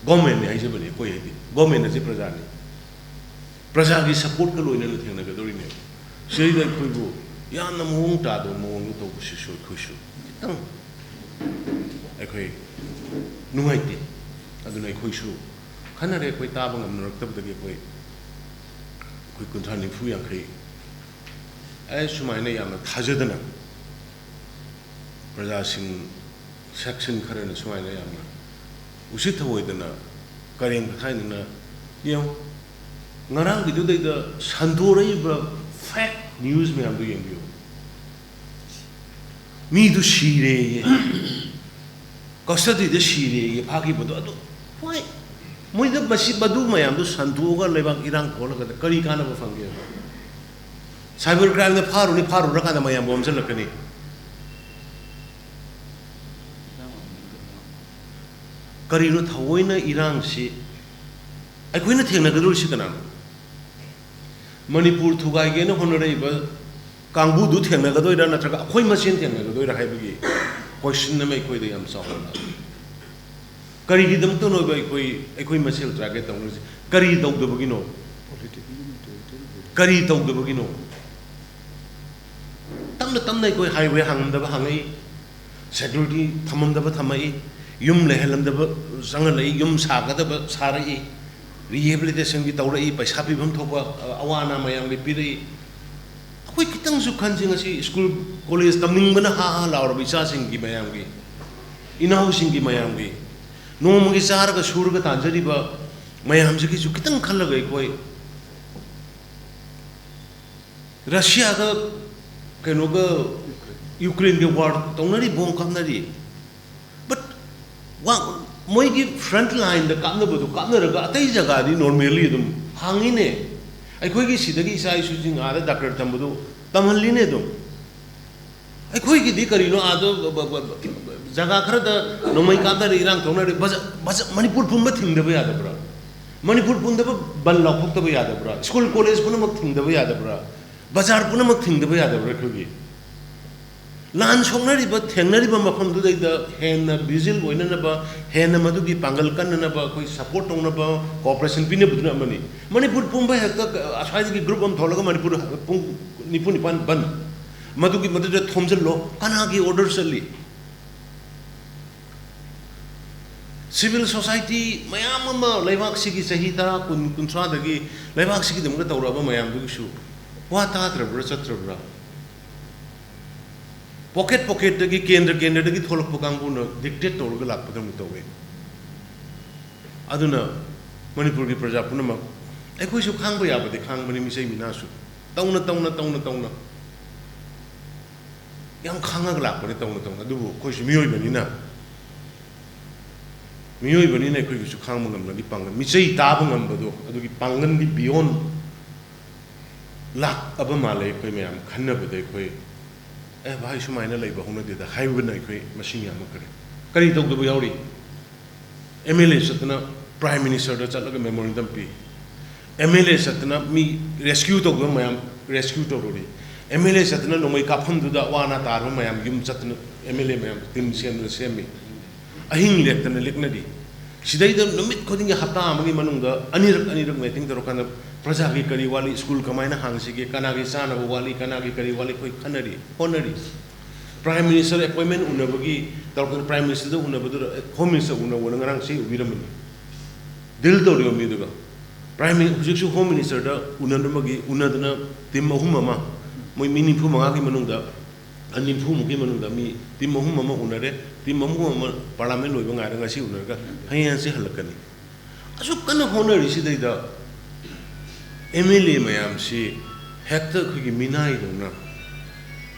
ꯒꯣꯔꯃꯦꯟꯅꯦ ꯍꯥꯏꯖꯕꯅꯤ ꯑꯩꯈꯣꯏ ꯍꯥꯏꯗꯤ꯫ ꯒꯣꯔꯃꯦꯟ ꯑꯁꯤ ꯄ꯭ꯔꯖꯥꯅꯤ꯫ ꯄ꯭ꯔꯖꯥꯒꯤ ꯁꯄꯣꯔꯠꯀ ꯂꯣꯏꯅꯅ ꯊꯦꯡꯅꯒꯗꯧꯔꯤꯅꯦꯕ꯫ ꯁꯤꯗꯩꯗ ꯑꯩꯈꯣꯏꯕꯨ ꯌꯥꯝꯅ ꯃꯑꯣꯡ ꯇꯥꯗꯕ ꯃꯑꯣꯡꯗ ꯇꯧꯕꯁꯤꯁꯨ ꯑꯩꯈꯣꯏꯁꯨ ꯈꯤꯇꯪ ꯑꯩꯈꯣꯏ ꯅꯨꯡꯉꯥꯏꯇꯦ꯫ ꯑꯗꯨꯅ ꯑꯩꯈꯣꯏꯁꯨ ꯈꯟꯅꯔꯦ, ꯑꯩꯈꯣꯏ ꯇꯥꯕ ꯉꯝꯅꯔꯛꯇꯕꯗꯒꯤ ꯑꯩꯈꯣꯏ ꯑꯩꯈꯣꯏ ꯀꯨꯟꯊ꯭ꯔꯥ, ꯅꯤꯐꯨ, ꯌꯥꯡꯈꯩ ꯑꯦ ꯁꯨꯃꯥꯏꯅ ꯌꯥꯝꯅ ꯊꯥꯖꯗꯅ ꯄ꯭ꯔꯖꯥꯁꯤꯡ ꯁꯦꯛꯁꯟ ꯈꯔꯅ ꯁꯨꯃꯥꯏꯅ ꯌꯥꯝꯅ ꯎꯁꯤꯠ ꯊꯑꯣꯏꯗꯅ ꯀꯔꯦꯝ ꯀꯊꯥꯏꯗꯅ ꯌꯦꯡꯉꯨ꯫ ꯉꯔꯥꯡꯒꯤꯗꯨꯗꯩꯗ ꯁꯟꯗꯣꯔꯛꯏꯕ ꯐꯦꯛ ꯅ꯭ꯌꯨꯁ ꯃꯌꯥꯝꯗꯨ ꯌꯦꯡꯕꯤꯌꯨ꯫ ꯃꯤꯗꯨ ꯁꯤꯔꯦꯌꯦ, ꯀꯁꯇꯗꯤꯗ ꯁꯤꯔꯦꯌꯦ ꯐꯥꯈꯤꯕꯗꯣ꯫ ꯑꯗꯨ ꯍꯣꯏ, ꯃꯣꯏꯗ ꯃꯁꯤ, ꯃꯗꯨ ꯃꯌꯥꯝꯗꯨ ꯁꯟꯗꯣꯛꯑꯒ ꯂꯩꯕꯥꯛ ꯏꯔꯥꯡ ꯊꯣꯛꯍꯜꯂꯒ ꯀꯔꯤ ꯀꯥꯟꯅꯕ ꯐꯪꯒꯦ? ꯁꯥꯏꯕꯔ ꯀ꯭ꯔꯥꯏꯝꯗ ꯐꯥꯔꯨꯅꯤ, ꯐꯥꯔꯨꯔꯀꯥꯟꯗ ꯃꯌꯥꯝꯕꯨ ꯑꯣꯟꯁꯤꯜꯂꯛꯀꯅꯤ꯫ ꯀꯔꯤꯅꯣ ꯊꯑꯣꯏꯅ ꯏꯔꯥꯡꯁꯤ ꯑꯩꯈꯣꯏꯅ ꯊꯦꯡꯅꯒꯗꯧꯔꯤꯁꯤ ꯀꯅꯥꯅꯣ? ꯃꯅꯤꯄꯨꯔ ꯊꯨꯒꯥꯏꯒꯦꯅ ꯍꯣꯠꯅꯔꯛꯏꯕ ꯀꯥꯡꯕꯨꯗꯨ ꯊꯦꯡꯅꯒꯗꯣꯏꯔꯥ, ꯅꯠꯇ꯭ꯔꯒ ꯑꯩꯈꯣꯏ ꯃꯁꯦꯟ ꯊꯦꯡꯅꯒꯗꯣꯏꯔꯥ ꯍꯥꯏꯕꯒꯤ ꯀꯣꯏꯁꯟ ꯑꯃ ꯑꯩꯈꯣꯏꯗ ꯌꯥꯝ ꯆꯥꯎꯅ ꯂꯥꯛꯏ꯫ ꯀꯔꯤꯒꯤꯗꯃꯛꯇꯅꯣꯕ ꯑꯩꯈꯣꯏ, ꯑꯩꯈꯣꯏ ꯃꯁꯦꯜ ꯇꯥꯔꯒꯦꯠ ꯇꯧꯅꯔꯤꯁꯦ? ꯀꯔꯤ ꯇꯧꯗꯕꯒꯤꯅꯣ? ꯀꯔꯤ ꯇꯧꯗꯕꯒꯤꯅꯣ? ꯇꯞꯅ ꯇꯞꯅ ꯑꯩꯈꯣꯏ ꯍꯥꯏꯋꯦ ꯍꯥꯡꯉꯝꯗꯕ ꯍꯥꯡꯉꯛꯏ, ꯁꯦꯀ꯭ꯌꯨꯔꯤꯇꯤ ꯊꯝꯃꯝꯗꯕ ꯊꯝꯃꯛꯏ, ꯌꯨꯝ ꯂꯩꯍꯜꯂꯝꯗꯕ ꯆꯪꯍꯜꯂꯛꯏ, ꯌꯨꯝ ꯁꯥꯒꯗꯕ ꯁꯥꯔꯛꯏ, ꯔꯤꯍꯦꯕꯤꯂꯤꯇꯦꯁꯟꯒꯤ ꯇꯧꯔꯛꯏ, ꯄꯩꯁꯥ ꯄꯤꯐꯝ ꯊꯣꯛꯄ, ꯑ, ꯑꯋꯥ ꯑꯅꯥ ꯃꯌꯥꯝꯒꯤ ꯄꯤꯔꯛꯏ꯫ ꯑꯩꯈꯣꯏ ꯈꯤꯇꯪꯁꯨ ꯈꯟꯁꯤ, ꯉꯁꯤ ꯁ꯭ꯀꯨꯜ ꯀꯣꯂꯦꯖ ꯇꯝꯅꯤꯡꯕꯅ ꯍꯥ ꯍꯥ ꯂꯥꯎꯔꯕ ꯏꯆꯥꯁꯤꯡꯒꯤ ꯃꯌꯥꯝꯒꯤ, ꯏꯅꯥꯎꯁꯤꯡꯒꯤ ꯃꯌꯥꯝꯒꯤ, ꯅꯣꯡꯃꯒꯤ ꯆꯥꯔꯒ ꯁꯨꯔꯒ ꯇꯥꯟꯖꯔꯤꯕ ꯃꯌꯥꯝꯁꯤꯒꯤꯁꯨ ꯈꯤꯇꯪ ꯈꯜꯂꯒ ꯑꯩꯈꯣꯏ ꯔꯁꯤꯌꯥꯒ ꯀꯩꯅꯣꯒ ꯌꯨꯀ꯭ꯔꯦꯟꯒ ꯋꯥꯔ ꯇꯧꯅꯔꯤ, ꯕꯣꯝ ꯀꯥꯞꯅꯔꯤ꯫ ꯕꯠ ꯃꯣꯏꯒꯤ ꯐ꯭ꯔꯟꯠ ꯂꯥꯏꯟꯗ ꯀꯥꯞꯅꯕꯗꯣ ꯀꯥꯞꯅꯔꯒ ꯑꯇꯩ ꯖꯒꯥꯗꯤ ꯅꯣꯔꯃꯦꯜꯂꯤ ꯑꯗꯨꯝ ꯍꯥꯡꯉꯤꯅꯦ꯫ ꯑꯩꯈꯣꯏꯒꯤ ꯁꯤꯗꯒꯤ ꯏꯆꯥ ꯏꯁꯨꯁꯤꯡ ꯑꯥꯗ ꯗꯥꯛꯇꯔ ꯇꯝꯕꯗꯣ ꯇꯝꯍꯜꯂꯤꯅꯦ ꯑꯗꯨꯝ꯫ ꯑꯩꯈꯣꯏꯒꯤꯗꯤ ꯀꯔꯤꯅꯣ ꯑꯥꯗ ꯕ-, ꯕ-, ꯕ-, ꯖꯒꯥ ꯈꯔꯗ ꯅꯣꯡꯃꯩ ꯀꯥꯞꯅꯔꯦ, ꯏꯔꯥꯡ ꯇꯧꯅꯔꯦ, ꯕꯖ-, ꯕꯖ-, ꯃꯅꯤꯄꯨꯔ ꯄꯨꯝꯕ ꯊꯤꯡꯗꯕ ꯌꯥꯗꯕ꯭ꯔꯥ? ꯃꯅꯤꯄꯨꯔ ꯄꯨꯝꯕ ꯕꯟ ꯂꯥꯎꯊꯣꯛꯇꯕ ꯌꯥꯗꯕ꯭ꯔꯥ? ꯁ꯭ꯀꯨꯜ ꯀꯣꯂꯦꯖ ꯄꯨꯝꯅꯃꯛ ꯊꯤꯡꯗꯕ ꯌꯥꯗꯕ꯭ꯔꯥ? ꯕꯖꯥꯔ ꯄꯨꯝꯅꯃꯛ ꯊꯤꯡꯗꯕ ꯌꯥꯗꯕ꯭ꯔꯥ ꯑꯩꯈꯣꯏꯒꯤ? ꯂꯥꯟ ꯁꯣꯛꯅꯔꯤꯕ, ꯊꯦꯡꯅꯔꯤꯕ ꯃꯐꯝꯗꯨꯗꯩꯗ ꯍꯦꯟꯅ ꯚꯤꯖꯤꯜ ꯑꯣꯏꯅꯅꯕ, ꯍꯦꯟꯅ ꯃꯗꯨꯒꯤ ꯄꯥꯡꯒꯜ ꯀꯟꯅꯅꯕ ꯑꯩꯈꯣꯏ ꯁꯄꯣꯔꯠ ꯇꯧꯅꯕ, ꯀꯣꯑꯣꯄꯔꯦꯁꯟ ꯄꯤꯅꯕꯗꯨꯅ ꯑꯃꯅꯤ꯫ ꯃꯅꯤꯄꯨꯔ ꯄꯨꯝꯕ ꯍꯦꯛꯇ ꯑꯁ꯭ꯋꯥꯏꯗꯒꯤ ꯒ꯭ꯔꯨꯞ ꯑꯃ ꯊꯣꯛꯂꯒ ꯃꯅꯤꯄꯨꯔ ꯄꯨꯡ ꯅꯤꯐꯨ ꯅꯤꯄꯥꯟ ꯕꯟ, ꯃꯗꯨꯒꯤ, ꯃꯗꯨꯗ ꯊꯣꯝꯖꯤꯜꯂꯣ, ꯀꯅꯥꯒꯤ ꯑꯣꯔꯗꯔ ꯆꯠꯂꯤ? ꯁꯤꯚꯤꯜ ꯁꯣꯁꯥꯏꯇꯤ ꯃꯌꯥꯝ ꯑꯃ ꯂꯩꯕꯥꯛꯁꯤꯒꯤ ꯆꯍꯤ ꯇꯔꯥ, ꯀꯨꯟ, ꯀꯨꯟꯊ꯭ꯔꯥꯗꯒꯤ ꯂꯩꯕꯥꯛꯁꯤꯒꯤꯗꯃꯛꯇ ꯇꯧꯔꯛꯑꯕ ꯃꯌꯥꯝꯗꯨꯒꯤꯁꯨ ꯋꯥ ꯇꯥꯗ꯭ꯔꯕ꯭ꯔꯥ, ꯆꯠꯇ꯭ꯔꯕ꯭ꯔꯥ? ꯄꯣꯀꯦꯠ ꯄꯣꯀꯦꯠꯇꯒꯤ, ꯀꯦꯟꯗ꯭ꯔ ꯀꯦꯟꯗ꯭ꯔꯗꯒꯤ ꯊꯣꯛꯂꯛꯄ ꯀꯥꯡꯕꯨꯅ ꯗꯤꯛꯇꯦꯠ ꯇꯧꯔꯒ ꯂꯥꯛꯄꯗꯧꯅ ꯇꯧꯋꯦ꯫ ꯑꯗꯨꯅ ꯃꯅꯤꯄꯨꯔꯒꯤ ꯄ꯭ꯔꯖꯥ ꯄꯨꯝꯅꯃꯛ, ꯑꯩꯈꯣꯏꯁꯨ ꯈꯥꯡꯕ ꯌꯥꯕꯗꯤ ꯈꯥꯡꯕꯅꯤ, ꯃꯤꯆꯩ ꯃꯤꯅꯥꯁꯨ ꯇꯧꯅ ꯇꯧꯅ ꯇꯧꯅ ꯇꯧꯅ ꯌꯥꯝ ꯈꯥꯡꯉꯒ ꯂꯥꯛꯄꯅꯤ, ꯇꯧꯅ ꯇꯧꯅ꯫ ꯑꯗꯨꯕꯨ ꯑꯩꯈꯣꯏꯁꯨ ꯃꯤꯑꯣꯏꯕꯅꯤꯅ, ꯃꯤꯑꯣꯏꯕꯅꯤꯅ ꯑꯩꯈꯣꯏꯒꯤꯁꯨ ꯈꯥꯡꯕ ꯉꯝꯕꯒꯤ ꯄꯥꯡꯒꯜ, ꯃꯤꯆꯩ ꯇꯥꯕ ꯉꯝꯕꯗꯣ, ꯑꯗꯨꯒꯤ ꯄꯥꯡꯒꯜꯒꯤ ꯕꯤꯌꯣꯟ ꯂꯥꯛꯑꯕ ꯃꯥꯜꯂꯦ꯫ ꯑꯩꯈꯣꯏ ꯃꯌꯥꯝ ꯈꯟꯅꯕꯗ ꯑꯩꯈꯣꯏ, "ꯑꯦ ꯚꯥꯏ, ꯁꯨꯃꯥꯏꯅ ꯂꯩꯕ ꯍꯧꯅꯗꯦꯗ" ꯍꯥꯏꯕꯅ ꯑꯩꯈꯣꯏ ꯃꯁꯤꯡ ꯌꯥꯝꯃꯛꯈ꯭ꯔꯦ꯫ ꯀꯔꯤ ꯇꯧꯗꯕ ꯌꯥꯎꯔꯤ? ꯑꯦꯝ ꯑꯦꯜ ꯑꯦ ꯆꯠꯇꯅ ꯄ꯭ꯔꯥꯏꯝ ꯃꯤꯅꯤꯁꯇꯔꯗ ꯆꯠꯂꯒ memorandum P. M L A ꯆꯠꯇꯅ ꯃꯤ ꯔꯦꯁꯀ꯭ꯌꯨ ꯇꯧꯗꯕ ꯃꯌꯥꯝ ꯔꯦꯁꯀ꯭ꯌꯨ ꯇꯧꯔꯨꯔꯤ꯫ ꯑꯦꯝ ꯑꯦꯜ ꯑꯦ ꯆꯠꯇꯅ ꯅꯣꯡꯃꯩ ꯀꯥꯞꯐꯝꯗꯨꯗ ꯑꯋꯥ ꯑꯅꯥ ꯇꯥꯔꯕ ꯃꯌꯥꯝ ꯌꯨꯝ ꯆꯠꯇꯅ, ꯑꯦꯝ ꯑꯦꯜ ꯑꯦ ꯃꯌꯥꯝ ꯇꯤꯝ ꯁꯦꯝꯗꯅ ꯁꯦꯝꯃꯤ꯫ ꯑꯍꯤꯡ ꯂꯦꯛꯇꯅ ꯂꯦꯛꯅꯔꯤ꯫ ꯁꯤꯗꯩꯗ ꯅꯨꯃꯤꯠ ꯈꯨꯗꯤꯡꯒꯤ, ꯍꯞꯇꯥ ꯑꯃꯒꯤ ꯃꯅꯨꯡꯗ ꯑꯅꯤꯔꯛ ꯑꯅꯤꯔꯛ ꯃꯤꯇꯤꯡ ꯇꯧꯔꯀꯥꯟꯗ ꯄ꯭ꯔꯖꯥꯒꯤ ꯀꯔꯤ ꯋꯥꯠꯂꯤ, ꯁ꯭ꯀꯨꯜ ꯀꯃꯥꯏꯅ ꯍꯥꯡꯁꯤꯒꯦ, ꯀꯅꯥꯒꯤ ꯆꯥꯅꯕ ꯋꯥꯠꯂꯤ, ꯀꯅꯥꯒꯤ ꯀꯔꯤ ꯋꯥꯠꯂꯤ, ꯑꯩꯈꯣꯏ ꯈꯟꯅꯔꯤ, ꯍꯣꯠꯅꯔꯤ꯫ ꯄ꯭ꯔꯥꯏꯝ ꯃꯤꯅꯤꯁꯇꯔ ꯑꯦꯄꯣꯏꯟꯃꯦꯟ ꯎꯅꯕꯒꯤ ꯇꯧꯔꯛꯄꯗ, ꯄ꯭ꯔꯥꯏꯝ ꯃꯤꯅꯤꯁꯇꯔꯗ ꯎꯅꯕꯗꯨꯗ, ꯍꯣꯝ ꯃꯤꯅꯤꯁꯇꯔ ꯎꯅꯧꯅ ꯉꯔꯥꯡ ꯆꯦ ꯎꯕꯤꯔꯝꯕꯅꯤ꯫ ꯗꯤꯜ ꯇꯧꯔꯤꯕ ꯃꯤꯗꯨꯒ꯫ ꯄ꯭ꯔꯥꯏꯝ ꯃꯤꯅꯤ-, ꯍꯧꯖꯤꯛꯁꯨ ꯍꯣꯝ ꯃꯤꯅꯤꯁꯇꯔꯗ ꯎꯅꯅꯕꯒꯤ, ꯎꯅꯗꯅ ꯇꯤꯝ ꯑꯍꯨꯝ ꯑꯃ, ꯃꯣꯏ ꯃꯤ ꯅꯤꯐꯨ ꯃꯉꯥꯒꯤ ꯃꯅꯨꯡꯗ, ꯑ, ꯅꯤꯐꯨꯃꯨꯛꯀꯤ ꯃꯅꯨꯡꯗ ꯃꯤ ꯇꯤꯝ ꯑꯍꯨꯝ ꯑꯃ ꯎꯅꯔꯦ꯫ ꯇꯤꯝ ꯑꯍꯨꯝ ꯑꯃ ꯄꯥꯔꯂꯥꯃꯦꯟ ꯂꯣꯏꯕ ꯉꯥꯏꯔꯒ ꯉꯁꯤ ꯎꯅꯔꯒ ꯍꯌꯦꯡ ꯍꯪꯆꯤꯠ ꯍꯜꯂꯛꯀꯅꯤ꯫ ꯑꯁꯨꯛ ꯀꯟꯅ ꯍꯣꯠꯅꯔꯤꯁꯤꯗꯩꯗ ꯑꯦꯝ ꯑꯦꯜ ꯑꯦ ꯃꯌꯥꯝꯁꯤ ꯍꯦꯛꯇ ꯑꯩꯈꯣꯏꯒꯤ ꯃꯤꯅꯥꯏꯗꯧꯅ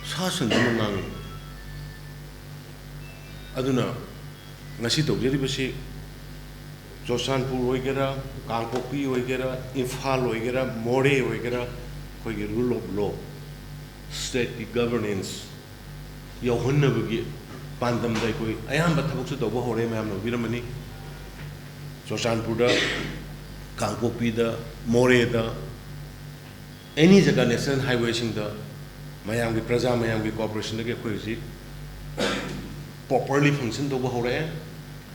ꯁꯥ ꯁꯟꯗꯧꯅ ꯉꯥꯡꯉꯤ꯫ ꯑꯗꯨꯅ ꯉꯁꯤ ꯇꯧꯖꯔꯤꯕꯁꯤ ꯆꯨꯔꯆꯥꯟꯄꯨꯔ ꯑꯣꯏꯒꯦꯔꯥ, ꯀꯥꯡꯄꯣꯛꯄꯤ ꯑꯣꯏꯒꯦꯔꯥ, ꯏꯝꯐꯥꯜ ꯑꯣꯏꯒꯦꯔꯥ, ꯃꯣꯔꯦ ꯑꯣꯏꯒꯦꯔꯥ, ꯑꯩꯈꯣꯏꯒꯤ rule of law, stateꯀꯤ governance ꯌꯧꯍꯟꯅꯕꯒꯤ ꯄꯥꯟꯗꯝꯗ ꯑꯩꯈꯣꯏ ꯑꯌꯥꯝꯕ ꯊꯕꯛꯁꯨ ꯇꯧꯕ ꯍꯧꯔꯦ, ꯃꯌꯥꯝꯅ ꯎꯕꯤꯔꯝꯃꯅꯤ꯫ ꯆꯨꯔꯆꯥꯟꯄꯨꯔꯗ, ꯀꯥꯡꯄꯣꯛꯄꯤꯗ, ꯃꯣꯔꯦꯗ, ꯑꯦꯅꯤ ꯖꯒꯥ ꯅꯦꯁꯅꯦꯜ ꯍꯥꯏꯋꯦꯁꯤꯡꯗ ꯃꯌꯥꯝꯒꯤ, ꯄ꯭ꯔꯖꯥ ꯃꯌꯥꯝꯒꯤ cooperation ꯗꯒꯤ ꯑꯩꯈꯣꯏ ꯍꯧꯖꯤꯛ properly function ꯇꯧꯕ ꯍꯧꯔꯛꯑꯦ꯫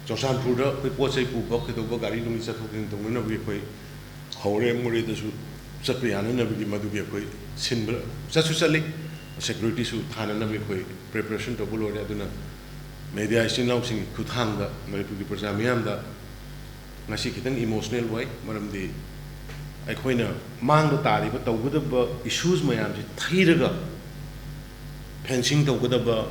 ꯆꯨꯔꯆꯥꯟꯄꯨꯔꯗ ꯑꯩꯈꯣꯏ ꯄꯣꯠ ꯆꯩ ꯄꯨꯕ ꯀꯩꯗꯧꯕ, ꯒꯥꯔꯤ ꯅꯨꯡꯂꯤ ꯆꯠꯊꯣꯛ ꯆꯠꯁꯤꯟ ꯇꯧꯅꯅꯕꯒꯤ ꯑꯩꯈꯣꯏ ꯍꯧꯔꯦ꯫ ꯃꯣꯔꯦꯗꯁꯨ ꯆꯠꯄ ꯌꯥꯅꯅꯕꯒꯤ ꯃꯗꯨꯒꯤ ꯑꯩꯈꯣꯏ ꯁꯤꯟꯕ, ꯆꯠꯁꯨ ꯆꯠꯂꯤ, security ꯁꯨ ꯊꯥꯅꯅꯕꯒꯤ ꯑꯩꯈꯣꯏ preparation ꯇꯧꯕ ꯂꯣꯏꯔꯦ꯫ ꯑꯗꯨꯅ media ꯏꯆꯤꯟ ꯏꯅꯥꯎꯁꯤꯡꯒꯤ ꯈꯨꯠꯊꯥꯡꯗ ꯃꯅꯤꯄꯨꯔꯒꯤ ꯄ꯭ꯔꯖꯥ ꯃꯤꯌꯥꯝꯗ ꯉꯁꯤ ꯈꯤꯇꯪ emotional ꯑꯣꯏ, ꯃꯔꯝꯗꯤ ꯑꯩꯈꯣꯏꯅ ꯃꯥꯡꯗ ꯇꯥꯔꯤꯕ ꯇꯧꯒꯗꯕ issues ꯃꯌꯥꯝꯁꯤ ꯊꯩꯔꯒ fencing ꯇꯧꯒꯗꯕ,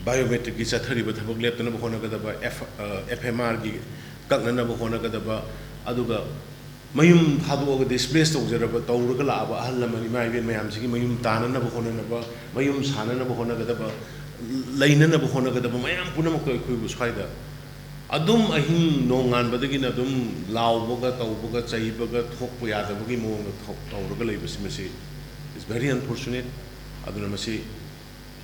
biometric ꯀꯤ ꯆꯠꯊꯔꯤꯕ ꯊꯕꯛ ꯂꯦꯞꯇꯅꯕ ꯍꯣꯠꯅꯒꯗꯕ, F, ꯑ, F M R ꯒꯤ ꯀꯛꯅꯅꯕ ꯍꯣꯠꯅꯒꯗꯕ, ꯑꯗꯨꯒ ꯃꯌꯨꯝ ꯊꯥꯗꯣꯛꯑꯒ displace ꯇꯧꯖꯔꯕ, ꯇꯧꯔꯒ ꯂꯥꯛꯑꯕ ꯑꯍꯜ ꯂꯃꯟ, ꯏꯃꯥ ꯏꯕꯦꯟ ꯃꯌꯥꯝꯁꯤꯒꯤ ꯃꯌꯨꯝ ꯇꯥꯅꯅꯕ ꯍꯣꯠꯅꯅꯕ, ꯃꯌꯨꯝ ꯁꯥꯅꯅꯕ ꯍꯣꯠꯅꯒꯗꯕ, ꯂꯩꯅꯅꯕ ꯍꯣꯠꯅꯒꯗꯕ ꯃꯌꯥꯝ ꯄꯨꯝꯅꯃꯛꯇꯣ ꯑꯩꯈꯣꯏꯕꯨ ꯁ꯭ꯋꯥꯏꯗ ꯑꯗꯨꯝ ꯑꯍꯤꯡ ꯅꯣꯡꯉꯥꯟꯕꯗꯒꯤꯅ ꯑꯗꯨꯝ ꯂꯥꯎꯕꯒ ꯇꯧꯕꯒ ꯆꯩꯕꯒ ꯊꯣꯛꯄ ꯌꯥꯗꯕꯒꯤ ꯃꯑꯣꯡꯗ ꯊꯣꯛ-, ꯇꯧꯔꯒ ꯂꯩꯕꯁꯤ, ꯃꯁꯤ is very unfortunate꯫ ꯑꯗꯨꯅ ꯃꯁꯤ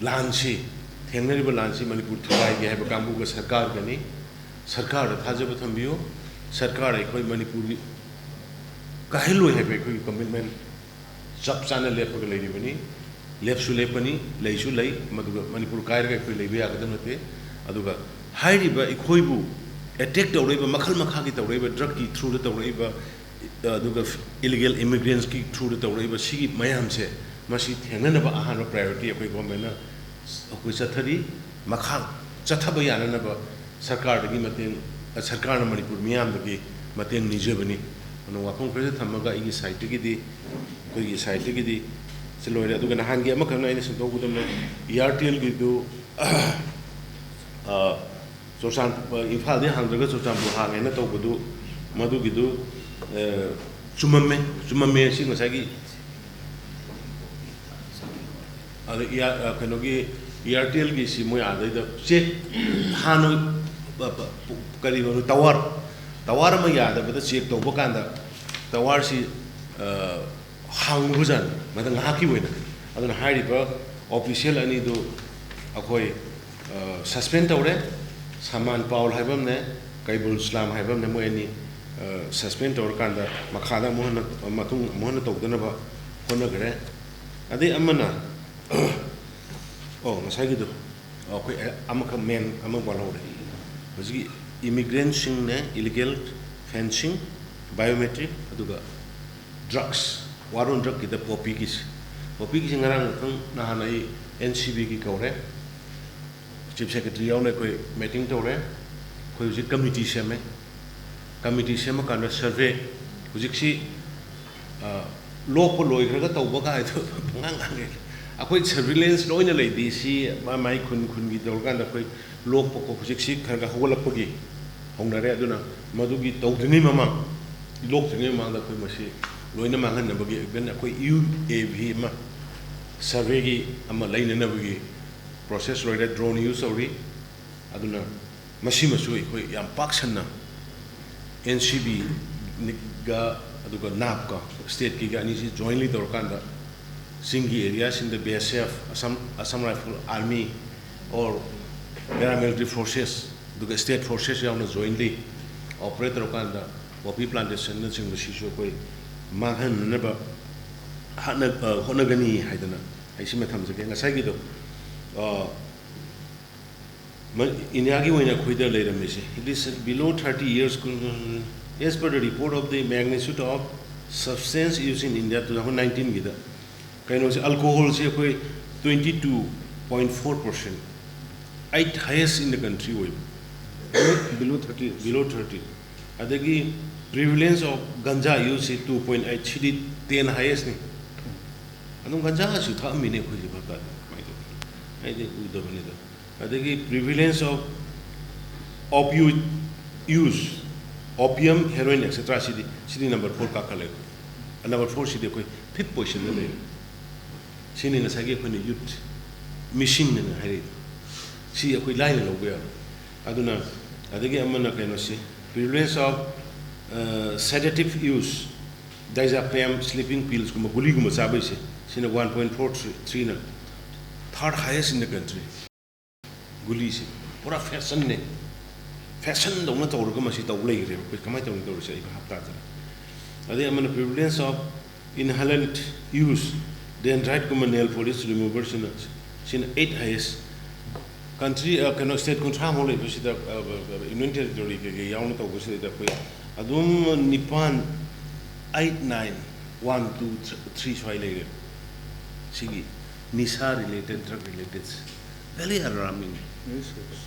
ꯂꯥꯟꯁꯤ, ꯊꯦꯡꯅꯔꯤꯕ ꯂꯥꯟꯁꯤ ꯃꯅꯤꯄꯨꯔ ꯊꯨꯒꯥꯏꯒꯦ ꯍꯥꯏꯕ ꯀꯥꯡꯕꯨꯒ ꯁꯔꯀꯥꯔꯒꯅꯤ꯫ ꯁꯔꯀꯥꯔꯗ ꯊꯥꯖꯕ ꯊꯝꯕꯤꯌꯨ꯫ ꯁꯔꯀꯥꯔ ꯑꯩꯈꯣꯏ ꯃꯅꯤꯄꯨꯔꯒꯤ ꯀꯥꯏꯍꯜꯂꯣꯏ ꯍꯥꯏꯕ ꯑꯩꯈꯣꯏꯒꯤ commitment ꯆꯞ ꯆꯥꯅ ꯂꯦꯞꯄꯒ ꯂꯩꯔꯤꯕꯅꯤ꯫ ꯂꯦꯞꯁꯨ ꯂꯦꯞꯀꯅꯤ, ꯂꯩꯁꯨ ꯂꯩ, ꯃꯗꯨꯒ ꯃꯅꯤꯄꯨꯔ ꯀꯥꯏꯔꯒ ꯑꯩꯈꯣꯏ ꯂꯩꯕ ꯌꯥꯒꯗꯕ ꯅꯠꯇꯦ꯫ ꯑꯗꯨꯒ ꯍꯥꯏꯔꯤꯕ ꯑꯩꯈꯣꯏꯕꯨ attack ꯇꯧꯔꯛꯏꯕ, ꯃꯈꯜ ꯃꯈꯥꯒꯤ ꯇꯧꯔꯛꯏꯕ, drug ꯀꯤ through ꯗ ꯇꯧꯔꯛꯏꯕ, ꯑꯗꯨꯒ illegal immigrants ꯀꯤ through ꯗ ꯇꯧꯔꯛꯏꯕ ꯁꯤꯒꯤ ꯃꯌꯥꯝꯁꯦ, ꯃꯁꯤ ꯊꯦꯡꯅꯅꯕ ꯑꯍꯥꯟꯕ priority ꯑꯩꯈꯣꯏ government ꯅ ꯑꯩꯈꯣꯏ ꯆꯠꯊꯔꯤ꯫ ꯃꯈꯥ ꯆꯠꯊꯕ ꯌꯥꯅꯅꯕ ꯁꯔꯀꯥꯔꯗꯒꯤ ꯃꯇꯦꯡ, ꯁꯔꯀꯥꯔꯅ ꯃꯅꯤꯄꯨꯔ ꯃꯤꯌꯥꯝꯗꯒꯤ ꯃꯇꯦꯡ ꯅꯤꯖꯕꯅꯤ꯫ ꯑꯗꯨꯅ ꯋꯥꯐꯝ ꯈꯔꯁꯦ ꯊꯝꯃꯒ ꯑꯩꯒꯤ side ꯇꯒꯤꯗꯤ, ꯑꯩꯈꯣꯏꯒꯤ side ꯇꯒꯤꯗꯤ ꯁꯤ ꯂꯣꯏꯔꯦ꯫ ꯑꯗꯨꯒ ꯅꯍꯥꯟꯒꯤ ꯑꯃꯈꯛꯅ ꯑꯩꯅ ꯁꯦꯝꯗꯣꯛꯀꯗꯕ, Airtel ꯒꯤꯗꯨ, ꯑ, ꯆꯨꯔꯆꯥꯟ-, ꯏꯝꯐꯥꯜꯗꯒꯤ ꯍꯥꯡꯗ꯭ꯔꯒ ꯆꯨꯔꯆꯥꯟꯄꯨꯔ ꯍꯥꯡꯉꯦꯅ ꯇꯧꯕꯗꯨ, ꯃꯗꯨꯒꯤꯗꯨ, ꯑ, ꯆꯨꯝꯃꯝꯃꯦ꯫ ꯆꯨꯝꯃꯝꯃꯦ꯫ ꯁꯤ ꯉꯁꯥꯏꯒꯤ, ꯑꯗ ꯏꯌꯥ-, ꯑ, ꯀꯩꯅꯣꯒꯤ, Airtel ꯒꯤꯁꯤ ꯃꯣꯏ ꯑꯥꯗꯩꯗ check ꯍꯥꯟꯅ, ꯄ-, ꯄ-, ꯀꯔꯤꯅꯣ, tower, tower ꯑꯃ ꯌꯥꯗꯕꯗ check ꯇꯧꯕ ꯀꯥꯟꯗ, tower ꯁꯤ, ꯑ, ꯍꯥꯡꯉꯨꯕꯖꯥꯠꯅꯤ, ꯃꯊꯪ ꯉꯥꯏꯍꯥꯛꯀꯤ ꯑꯣꯏꯅ꯫ ꯑꯗꯨꯅ ꯍꯥꯏꯔꯤꯕ official ꯑꯅꯤꯗꯨ ꯑꯩꯈꯣꯏ, ꯑ, suspend ꯇꯧꯔꯦ꯫ ꯁꯃꯥꯟ ꯄꯥꯎꯜ ꯍꯥꯏꯕ ꯑꯃꯅꯦ, ꯀꯩꯕꯨꯜ ꯏꯁꯂꯥꯝ ꯍꯥꯏꯕ ꯑꯃꯅꯦ, ꯃꯣꯏ ꯑꯅꯤ, ꯑ, suspend ꯇꯧꯔꯀꯥꯟꯗ ꯃꯈꯥꯗ ꯑꯃꯨꯛ ꯍꯟꯅ, ꯃꯇꯨꯡ ꯑꯃꯨꯛ ꯍꯟꯅ ꯇꯧꯗꯅꯕ ꯍꯣꯠꯅꯈ꯭ꯔꯦ꯫ ꯑꯗꯩ ꯑꯃꯅ, ꯑꯣ, ꯉꯁꯥꯏꯒꯤꯗꯣ ꯑꯩꯈꯣꯏ ꯑꯃꯈꯛ, ꯃꯦꯟ ꯑꯃ ꯋꯥꯠꯍꯧꯔꯦ꯫ ꯍꯧꯖꯤꯛꯀꯤ ꯏꯃꯤꯒ꯭ꯔꯦꯟꯁꯤꯡꯅꯦ, ꯏꯂꯤꯒꯦꯜ ꯐꯦꯟꯁꯤꯡ, ꯕꯥꯏꯑꯣꯃꯦꯇ꯭ꯔꯤꯛ, ꯑꯗꯨꯒ ꯗ꯭ꯔꯛꯁ, ꯋꯥꯔ ꯑꯣꯟ ꯗ꯭ꯔꯛꯀꯤꯗ ꯄꯣꯄꯤꯒꯤꯁꯦ꯫ ꯄꯣꯄꯤꯒꯤꯁꯦ ꯉꯔꯥꯡ ꯈꯛꯇꯪ ꯅꯍꯥꯟ ꯑꯩ ꯑꯦꯟ ꯁꯤ ꯕꯤꯒꯤ ꯀꯧꯔꯦ, ꯆꯤꯐ ꯁꯦꯀ꯭ꯔꯦꯇꯔꯤ ꯌꯥꯎꯅ ꯑꯩꯈꯣꯏ ꯃꯤꯇꯤꯡ ꯇꯧꯔꯦ꯫ ꯑꯩꯈꯣꯏ ꯍꯧꯖꯤꯛ ꯀꯃꯤꯇꯤ ꯁꯦꯝꯃꯦ꯫ ꯀꯃꯤꯇꯤ ꯁꯦꯝꯃꯀꯥꯟꯗ ꯁꯔꯚꯦ, ꯍꯧꯖꯤꯛꯁꯤ, ꯑ, ꯂꯣꯛꯄ ꯂꯣꯏꯈ꯭ꯔꯒ ꯇꯧꯕ ꯀꯥꯏꯗꯣ ꯄꯉꯥꯡ ꯉꯥꯡꯉꯦ꯫ ꯑꯩꯈꯣꯏ ꯁꯔꯚꯤꯂꯦꯟꯁ ꯂꯣꯏꯅ ꯂꯩ, ꯗꯤ ꯁꯤ ꯃꯥ ꯃꯥꯏ ꯈꯨꯟ ꯈꯨꯟꯒꯤ ꯇꯧꯔꯀꯥꯟꯗ ꯑꯩꯈꯣꯏ ꯂꯣꯛꯄ ꯈꯣꯠꯄ ꯍꯧꯖꯤꯛꯁꯤ ꯈꯔ ꯈꯔ ꯍꯧꯒꯠꯂꯛꯄꯒꯤ ꯍꯧꯅꯔꯦ꯫ ꯑꯗꯨꯅ ꯃꯗꯨꯒꯤ ꯇꯧꯗ꯭ꯔꯤꯉꯩ ꯃꯃꯥꯡ, ꯂꯣꯛꯇ꯭ꯔꯤꯉꯩ ꯃꯃꯥꯡꯗ ꯑꯩꯈꯣꯏ ꯃꯁꯤ ꯂꯣꯏꯅ ꯃꯥꯡꯍꯟꯅꯕꯒꯤ, even ꯑꯩꯈꯣꯏ ꯌꯨ ꯑꯦ ꯚꯤ ꯑꯃ, ꯁꯔꯚꯦꯒꯤ ꯑꯃ ꯂꯩꯅꯅꯕꯒꯤ ꯄ꯭ꯔꯣꯁꯦꯁ ꯂꯣꯏꯔꯦ, ꯗ꯭ꯔꯣꯟ ꯌꯨꯁ ꯇꯧꯔꯤ꯫ ꯑꯗꯨꯅ ꯃꯁꯤꯃꯁꯨ ꯑꯩꯈꯣꯏ ꯌꯥꯝ ꯄꯥꯛ ꯁꯟꯅ ꯑꯦꯟ ꯁꯤ ꯕꯤꯒ ꯑꯗꯨꯒ ꯅꯥꯞꯀ, ꯁ꯭ꯇꯦꯠꯀꯤꯒ ꯑꯅꯤꯁꯤ ꯖꯣꯏꯟꯂꯤ ꯇꯧꯔꯀꯥꯟꯗ ꯆꯤꯡꯒꯤ ꯑꯦꯔꯤꯌꯥꯁꯤꯡꯗ B S F, Assam, Assam rifle, army, or paramilitary forces, ꯑꯗꯨꯒ ꯁ꯭ꯇꯦꯠ ꯐꯣꯔꯁꯦꯁ ꯌꯥꯎꯅ ꯖꯣꯏꯟꯂꯤ ꯑꯣꯄꯔꯦꯠ ꯇꯧꯔꯀꯥꯟꯗ ꯄꯣꯄꯤ ꯄ꯭ꯂꯥꯟꯇꯦꯁꯟꯅꯆꯤꯡꯕꯁꯤꯁꯨ ꯑꯩꯈꯣꯏ ꯃꯥꯡꯍꯟꯅꯅꯕ ꯍꯥꯠꯅ-, ꯑ, ꯍꯣꯠꯅꯒꯅꯤ ꯍꯥꯏꯗꯅ ꯑꯩ ꯁꯤꯃ ꯊꯝꯖꯒꯦ꯫ ꯉꯁꯥꯏꯒꯤꯗꯣ, ꯑ, ꯃ-, ꯏꯟꯗꯤꯌꯥꯒꯤ ꯑꯣꯏꯅ ꯑꯩꯈꯣꯏꯗ ꯂꯩꯔꯝꯃꯤꯁꯦ, it is below thirty years, as per the report of the magnitude of substance use in India two thousand nineteenꯒꯤꯗ, ꯀꯩꯅꯣꯁꯦ, ꯑꯜꯀꯣꯍꯣꯜꯁꯦ ꯑꯩꯈꯣꯏ twenty two point four percent, eight highest in the country ꯑꯣꯏꯕ꯫ Below thirty. Below thirty. ꯑꯗꯒꯤ prevalence of ganja ꯌꯨꯁꯁꯤ two point eight, CD ten highestꯅꯤ꯫ ꯑꯗꯨꯝ ꯒꯟꯖꯥꯁꯨ ꯊꯛꯑꯝꯃꯤꯅꯦ ꯑꯩꯈꯣꯏꯁꯦ, ꯚꯥꯞ ꯇꯥꯗꯦ ꯀꯃꯥꯏꯅ ꯇꯧꯕꯅꯣ, ꯑꯩꯗꯤ ꯎꯗꯕꯅꯤꯗ꯫ ꯑꯗꯒꯤ prevalence of opioid use, opium, heroin, et cetera, CD, CD number four ꯀꯥꯈꯠꯂꯦ꯫ Number four ꯁꯤꯗꯤ ꯑꯩꯈꯣꯏ fifth positionꯗ ꯂꯩꯔꯦ꯫ ꯁꯤꯅꯤ ꯉꯁꯥꯏꯒꯤ ꯑꯩꯈꯣꯏꯅ ꯌꯨꯠ ꯃꯤꯁꯤꯡ ꯑꯅ ꯍꯥꯏꯔꯛꯏꯗꯣ꯫ ꯁꯤ ꯑꯩꯈꯣꯏ ꯂꯥꯏꯅ ꯂꯧꯕ ꯌꯥꯕ꯫ ꯑꯗꯨꯅ, ꯑꯗꯒꯤ ꯑꯃꯅ ꯀꯩꯅꯣꯁꯤ, prevalence of, ꯑ, sedative use, diazepam, sleeping pillsꯀꯨꯝꯕ, ꯒꯨꯂꯤꯒꯨꯝꯕ ꯆꯥꯕꯩꯁꯦ, ꯁꯤꯅ one point four threeꯅ third highest in the country꯫ ꯒꯨꯂꯤꯁꯦ ꯄꯨꯔꯥ fashionꯅꯦ, fashionꯗꯧꯅ ꯇꯧꯔꯒ ꯃꯁꯤ ꯇꯧ ꯂꯩꯈ꯭ꯔꯦꯕ꯫ ꯑꯩꯈꯣꯏ ꯀꯃꯥꯏꯅ ꯇꯧꯅꯤ ꯇꯧꯔꯤꯁꯦ, ꯑꯩ ꯚꯥꯞ ꯇꯥꯗ꯭ꯔꯦ꯫ ꯑꯗꯩ ꯑꯃꯅ prevalence of inhalant use, Dendrite ꯀꯨꯝꯕ nail polish remover ꯁꯤꯅ, ꯁꯤꯅ eight highest꯫ Country, ꯑ, ꯀꯩꯅꯣ, state ꯀꯨꯟꯊ꯭ꯔꯥꯃꯨꯛ ꯂꯩꯕꯁꯤꯗ, ꯑ, ꯑ, Union Territory ꯀꯩꯀꯩ ꯌꯥꯎꯅ ꯇꯧꯕꯁꯤꯗ ꯑꯩꯈꯣꯏ ꯑꯗꯨꯝ ꯅꯤꯄꯥꯟ, eight, nine, one, two, three ꯁ꯭ꯋꯥꯏ ꯂꯩꯔꯦ꯫ ꯁꯤꯒꯤ ꯅꯤꯁꯥ related, drug related, very alarming꯫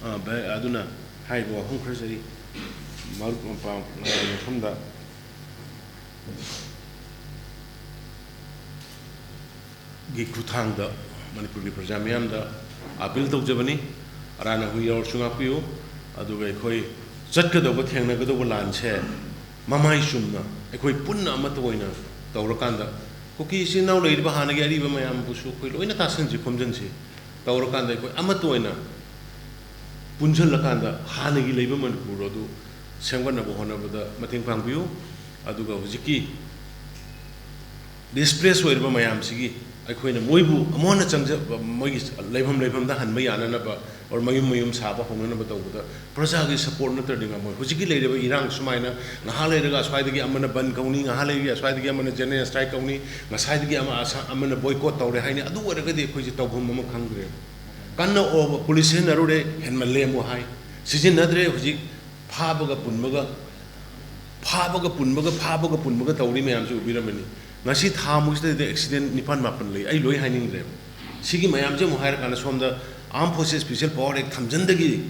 ꯑ, ꯚꯥꯏ, ꯑꯗꯨꯅ ꯍꯥꯏꯔꯤꯕ ꯋꯥꯐꯝ ꯈꯔꯁꯦ ꯑꯩ ꯃꯔꯨꯞ ꯃꯄꯥꯡ ꯃꯌꯥꯝꯒꯤ ꯃꯐꯝꯗ ꯒꯤ ꯈꯨꯠꯊꯥꯡꯗ ꯃꯅꯤꯄꯨꯔꯒꯤ ꯄ꯭ꯔꯖꯥ ꯃꯤꯌꯥꯝꯗ appeal ꯇꯧꯖꯕꯅꯤ꯫ ꯑꯔꯥꯟꯅ ꯍꯨꯏ ꯌꯥꯎꯔꯁꯨ ꯉꯥꯛꯄꯤꯌꯨ꯫ ꯑꯗꯨꯒ ꯑꯩꯈꯣꯏ ꯆꯠꯀꯗꯧꯕ, ꯊꯦꯡꯅꯒꯗꯧꯕ ꯂꯥꯟꯁꯦ ꯃꯃꯥꯏ ꯆꯨꯝꯅ ꯑꯩꯈꯣꯏ ꯄꯨꯟꯅ ꯑꯃꯠꯇ ꯑꯣꯏꯅ ꯇꯧꯔꯀꯥꯟꯗ, ꯀꯨꯀꯤ ꯏꯆꯤꯟ ꯏꯅꯥꯎ ꯂꯩꯔꯤꯕ ꯍꯥꯟꯅꯒꯤ ꯑꯔꯤꯕ ꯃꯌꯥꯝꯕꯨꯁꯨ ꯑꯩꯈꯣꯏ ꯂꯣꯏꯅ ꯇꯥꯁꯤꯟꯁꯤ, ꯈꯣꯝꯖꯤꯟꯁꯤ꯫ ꯇꯧꯔꯀꯥꯟꯗ ꯑꯩꯈꯣꯏ ꯑꯃꯠꯇ ꯑꯣꯏꯅ ꯄꯨꯟꯁꯤꯜꯂꯀꯥꯟꯗ ꯍꯥꯟꯅꯒꯤ ꯂꯩꯕ ꯃꯅꯤꯄꯨꯔ ꯑꯗꯨ ꯁꯦꯝꯒꯠꯅꯕ ꯍꯣꯠꯅꯕꯗ ꯃꯇꯦꯡ ꯄꯥꯡꯕꯤꯌꯨ꯫ ꯑꯗꯨꯒ ꯍꯧꯖꯤꯛꯀꯤ displace ꯑꯣꯏꯔꯤꯕ ꯃꯌꯥꯝꯁꯤꯒꯤ ꯑꯩꯈꯣꯏꯅ ꯃꯣꯏꯕꯨ ꯑꯃꯨꯛ ꯍꯟꯅ ꯆꯪꯖ-, ꯃꯣꯏꯒꯤ ꯂꯩꯐꯝ ꯂꯩꯐꯝꯗ ꯍꯟꯕ ꯌꯥꯅꯅꯕ, or ꯃꯌꯨꯝ ꯃꯌꯨꯝ ꯁꯥꯕ ꯍꯧꯅꯅꯕ ꯇꯧꯕꯗ ꯄ꯭ꯔꯖꯥꯒꯤ support ꯅꯠꯇ꯭ꯔꯗꯤ ꯉꯝꯃꯣꯏ꯫ ꯍꯧꯖꯤꯛꯀꯤ ꯂꯩꯔꯤꯕ ꯏꯔꯥꯡ ꯁꯨꯃꯥꯏꯅ ꯉꯥꯏꯍꯥꯛ ꯂꯩꯔꯒ ꯑꯁ꯭ꯋꯥꯏꯗꯒꯤ ꯑꯃꯅ ꯕꯟ ꯀꯧꯅꯤ, ꯉꯥꯏꯍꯥꯛ ꯂꯩꯔꯒ ꯑꯁ꯭ꯋꯥꯏꯗꯒꯤ ꯑꯃꯅ general strike ꯀꯧꯅꯤ, ꯉꯁꯥꯏꯗꯒꯤ ꯑꯃ ꯑꯁ-, ꯑꯃꯅ boycott ꯇꯧꯔꯦ ꯍꯥꯏꯅꯤ, ꯑꯗꯨ ꯑꯣꯏꯔꯒꯗꯤ ꯑꯩꯈꯣꯏꯁꯦ ꯇꯧꯐꯝ ꯑꯃ ꯈꯪꯗ꯭ꯔꯦ꯫ ꯀꯟꯅ ꯑꯣ-, police ꯁꯤꯖꯤꯟꯅꯔꯨꯔꯦ, ꯍꯦꯟꯃꯜꯂꯦ ꯑꯃꯨꯛ ꯍꯥꯏ, ꯁꯤꯖꯤꯟꯅꯗ꯭ꯔꯦ ꯍꯧꯖꯤꯛ꯫ ꯐꯥꯕꯒ ꯄꯨꯟꯕꯒ, ꯐꯥꯕꯒ ꯄꯨꯟꯕꯒ, ꯐꯥꯕꯒ ꯄꯨꯟꯕꯒ ꯇꯧꯔꯤ ꯃꯌꯥꯝꯁꯤ ꯎꯕꯤꯔꯝꯃꯅꯤ꯫ ꯉꯁꯤ ꯊꯥꯃꯨꯛꯁꯤꯗꯗꯤ accident ꯅꯤꯄꯥꯟ ꯃꯥꯄꯟ ꯂꯩ, ꯑꯩ ꯂꯣꯏ ꯍꯥꯏꯅꯤꯡꯗ꯭ꯔꯦꯕ꯫ ꯁꯤꯒꯤ ꯃꯌꯥꯝꯁꯦ ꯑꯃꯨꯛ ꯍꯥꯏꯔꯀꯥꯟꯗ ꯁꯣꯝꯗ Armed Forces Special Power Act ꯊꯝꯖꯤꯟꯗꯒꯤ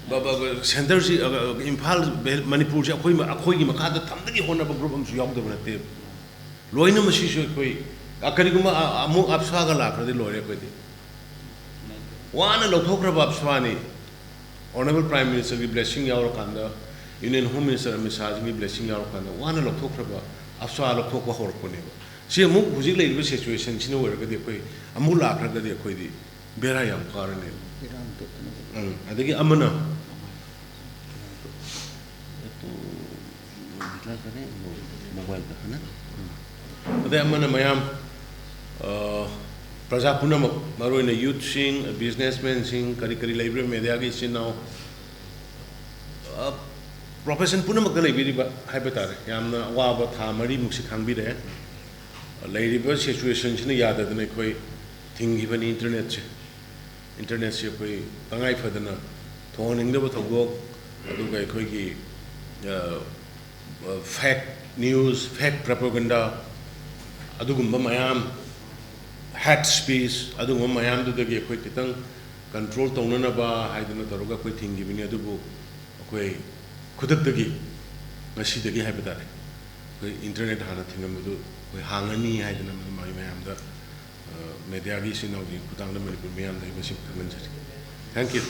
ꯕ-, ꯕ-, ꯕ-, centreꯁꯤ, ꯑ, ꯑ, ꯏꯝꯐꯥꯜ, ꯕꯦ-, ꯃꯅꯤꯄꯨꯔꯁꯤ ꯑꯩꯈꯣꯏ, ꯑꯩꯈꯣꯏꯒꯤ ꯃꯈꯥꯗ ꯊꯝꯗꯒꯤ ꯍꯣꯠꯅꯕ group ꯑꯃꯁꯨ ꯌꯥꯎꯗꯕ ꯅꯠꯇꯦ꯫ ꯂꯣꯏꯅ ꯃꯁꯤꯁꯨ ꯑꯩꯈꯣꯏ, ꯑ, ꯀꯔꯤꯒꯨꯝꯕ, ꯑ, ꯑꯃꯨꯛ AFSPA ꯒ ꯂꯥꯛꯈ꯭ꯔꯗꯤ ꯂꯣꯏꯔꯦ ꯑꯩꯈꯣꯏꯗꯤ꯫ ꯋꯥꯅ ꯂꯧꯊꯣꯛꯈ꯭ꯔꯕ AFSPAꯅꯤ꯫ Honourable Prime Ministerꯒꯤ blessing ꯌꯥꯎꯔꯀꯥꯟꯗ, Union Home Minister Amit ꯁꯥꯍꯖꯤꯒꯤ blessing ꯌꯥꯎꯔꯀꯥꯟꯗ ꯋꯥꯅ ꯂꯧꯊꯣꯛꯈ꯭ꯔꯕ AFSPA ꯂꯧꯊꯣꯛꯄ ꯍꯧꯔꯛꯄꯅꯦꯕ꯫ ꯁꯤ ꯑꯃꯨꯛ ꯍꯧꯖꯤꯛ ꯂꯩꯔꯤꯕ situationꯁꯤꯅ ꯑꯣꯏꯔꯒꯗꯤ ꯑꯩꯈꯣꯏ ꯑꯃꯨꯛ ꯂꯥꯛꯈ꯭ꯔꯒꯗꯤ ꯑꯩꯈꯣꯏꯗꯤ ꯕꯦꯔꯥ ꯌꯥꯝ ꯀꯥꯔꯅꯦꯕ꯫ ꯏꯔꯥꯡ ꯇꯣꯛꯇꯅꯕ꯫ ꯎꯝ, ꯑꯗꯒꯤ ꯑꯃꯅ, ꯑꯗꯩ ꯑꯃꯅ ꯃꯌꯥꯝ, ꯑ, ꯄ꯭ꯔꯖꯥ ꯄꯨꯝꯅꯃꯛ, ꯃꯔꯨꯑꯣꯏꯅ youthꯁꯤꯡ, businessmanꯁꯤꯡ, ꯀꯔꯤ ꯀꯔꯤ ꯂꯩꯕ꯭ꯔꯥ, mediaꯒꯤ ꯏꯆꯤꯟ ꯏꯅꯥꯎ, ꯑ, profession ꯄꯨꯝꯅꯃꯛꯇ ꯂꯩꯕꯤꯔꯤꯕ ꯍꯥꯏꯕ ꯇꯥꯔꯦ, ꯌꯥꯝꯅ ꯑꯋꯥꯕ ꯊꯥ ꯃꯔꯤꯃꯨꯛꯁꯤ ꯈꯥꯡꯕꯤꯔꯛꯑꯦ꯫ ꯂꯩꯔꯤꯕ ꯁꯤꯆꯨꯋꯦꯁꯟꯁꯤꯅ ꯌꯥꯗꯗꯅ ꯑꯩꯈꯣꯏ ꯊꯤꯡꯈꯤꯕꯅꯤ ꯏꯟꯇꯔꯅꯦꯠꯁꯦ꯫ ꯏꯟꯇꯔꯅꯦꯠꯁꯦ ꯑꯩꯈꯣꯏ ꯇꯉꯥꯏ ꯐꯗꯅ ꯊꯣꯡꯍꯟꯅꯤꯡꯗꯕ ꯊꯧꯗꯣꯛ, ꯑꯗꯨꯒ ꯑꯩꯈꯣꯏꯒꯤ ꯐꯦꯛ ꯅ꯭ꯌꯨꯁ, ꯐꯦꯛ ꯄ꯭ꯔꯣꯄꯒꯟꯗꯥ, ꯑꯗꯨꯒꯨꯝꯕ ꯃꯌꯥꯝ, ꯍꯦꯠ ꯁ꯭ꯄꯤꯆ, ꯑꯗꯨꯒꯨꯝꯕ ꯃꯌꯥꯝꯗꯨꯗꯒꯤ ꯑꯩꯈꯣꯏ ꯈꯤꯇꯪ ꯀꯟꯇ꯭ꯔꯣꯜ ꯇꯧꯅꯅꯕ ꯍꯥꯏꯗꯅ ꯇꯧꯔꯒ ꯑꯩꯈꯣꯏ ꯊꯤꯡꯈꯤꯕꯅꯤ꯫ ꯑꯗꯨꯕꯨ ꯑꯩꯈꯣꯏ ꯈꯨꯗꯛꯇꯒꯤ, ꯉꯁꯤꯗꯒꯤ ꯍꯥꯏꯕ ꯇꯥꯔꯦ, ꯑꯩꯈꯣꯏ ꯏꯟꯇꯔꯅꯦꯠ ꯍꯥꯟꯅ ꯊꯤꯡꯉꯝꯕꯗꯨ ꯑꯩꯈꯣꯏ ꯍꯥꯡꯉꯅꯤ ꯍꯥꯏꯗꯅ ꯃꯗꯨꯃ ꯑꯩ ꯃꯌꯥꯝꯗ, ꯑ, ꯃꯦꯗꯤꯌꯥꯒꯤ ꯏꯆꯤꯟ ꯏꯅꯥꯎꯁꯤꯡ ꯈꯨꯊꯥꯡꯗ ꯃꯅꯤꯄꯨꯔ ꯃꯤꯌꯥꯝꯗ ꯑꯩ ꯃꯁꯤ ꯈꯪꯍꯟꯖꯔꯤ꯫ Thank you.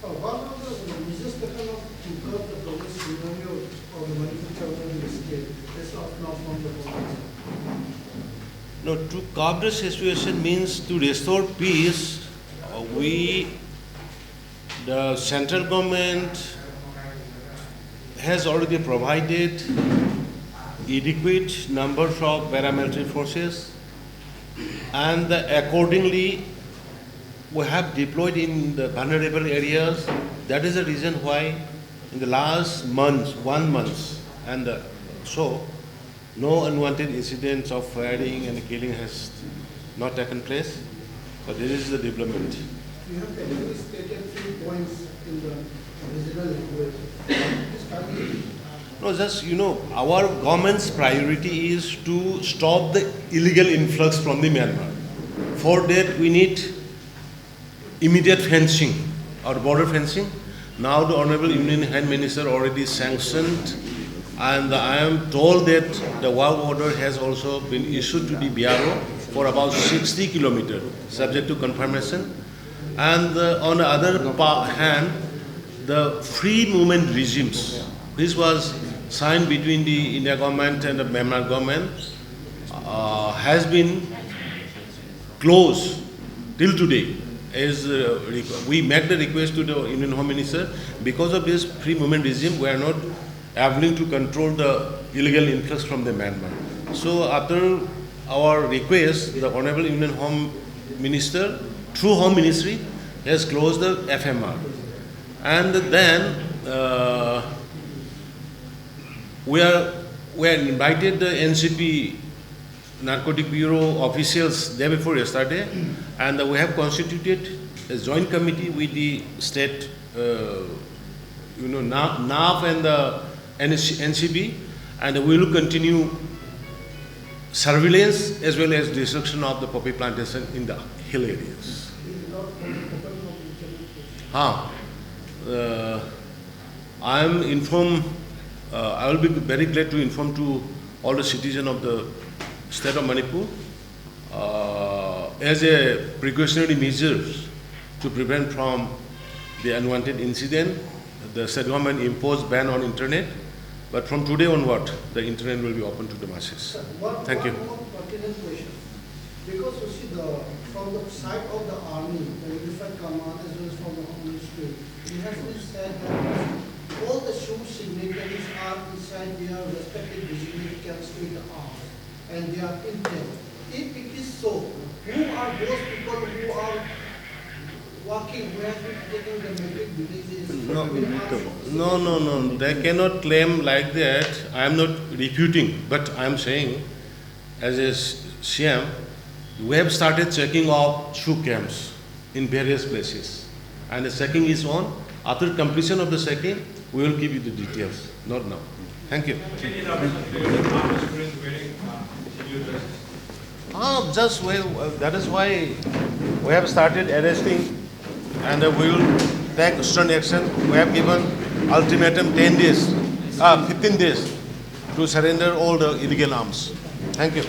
Uh, one of the measures taken of to curb the police scenario of the Manipur terminal in the state is of now from the government. No, to curb the situation means to restore peace. Uh, we, the central government has already provided adequate numbers of paramilitary forces, and accordingly, we have deployed in the vulnerable areas. That is the reason why in the last month, one month, and uh, so, no unwanted incidents of firing and killing has not taken place. But this is the development. You have clearly stated three points in the original request. Please continue. No, just, you know, our government's priority is to stop the illegal influx from the Myanmar. For that, we need immediate fencing or border fencing. Now the Honorable Union Home Minister already sanctioned, and I am told that the work order has also been issued to the B R O for about sixty kilometer, subject to confirmation. And uh, on the other pa- hand, the free movement regimes, which was signed between the India government and the Myanmar government, uh, has been closed till today. As uh, requ- we make the request to the Union Home Minister, because of this free movement regime, we are not able to control the illegal influx from the Myanmar. So after our request, the Honorable Union Home Minister, through Home Ministry, has closed the F M R. And then uh, we are we are invited the N C P Narcotic Bureau officials day before yesterday, and we have constituted a joint committee with the state, uh, you know, NAF and the N C B, and we will continue surveillance as well as destruction of the poppy plantation in the hill areas. Huh. Uh, I am informed, uh, I will be very glad to inform to all the citizens of the state of Manipur, uh, as a precautionary measures to prevent from the unwanted incident, the state government imposed ban on internet, but from today onward, the internet will be open to the masses. Thank you. One more pertinent question. Because you see, the, from the side of the army, the unified command, as well as from the Home Ministry, it has been said that all the Shivambu signatories are inside their respective designated camps with the arms, and they are intact. If it is so, who are those people who are walking, who have been taking the metric villages? No, no, no, no. They cannot claim like that. I am not refuting, but I am saying, as a C M, we have started checking of Shivambu camps in various places. And the checking is on. After completion of the checking, we will give you the details. Not now. Thank you. Ah, just we, uh, that is why we have started arresting, and uh, we will take stern action. We have given ultimatum ten days, uh, fifteen days to surrender all the illegal arms. Thank you.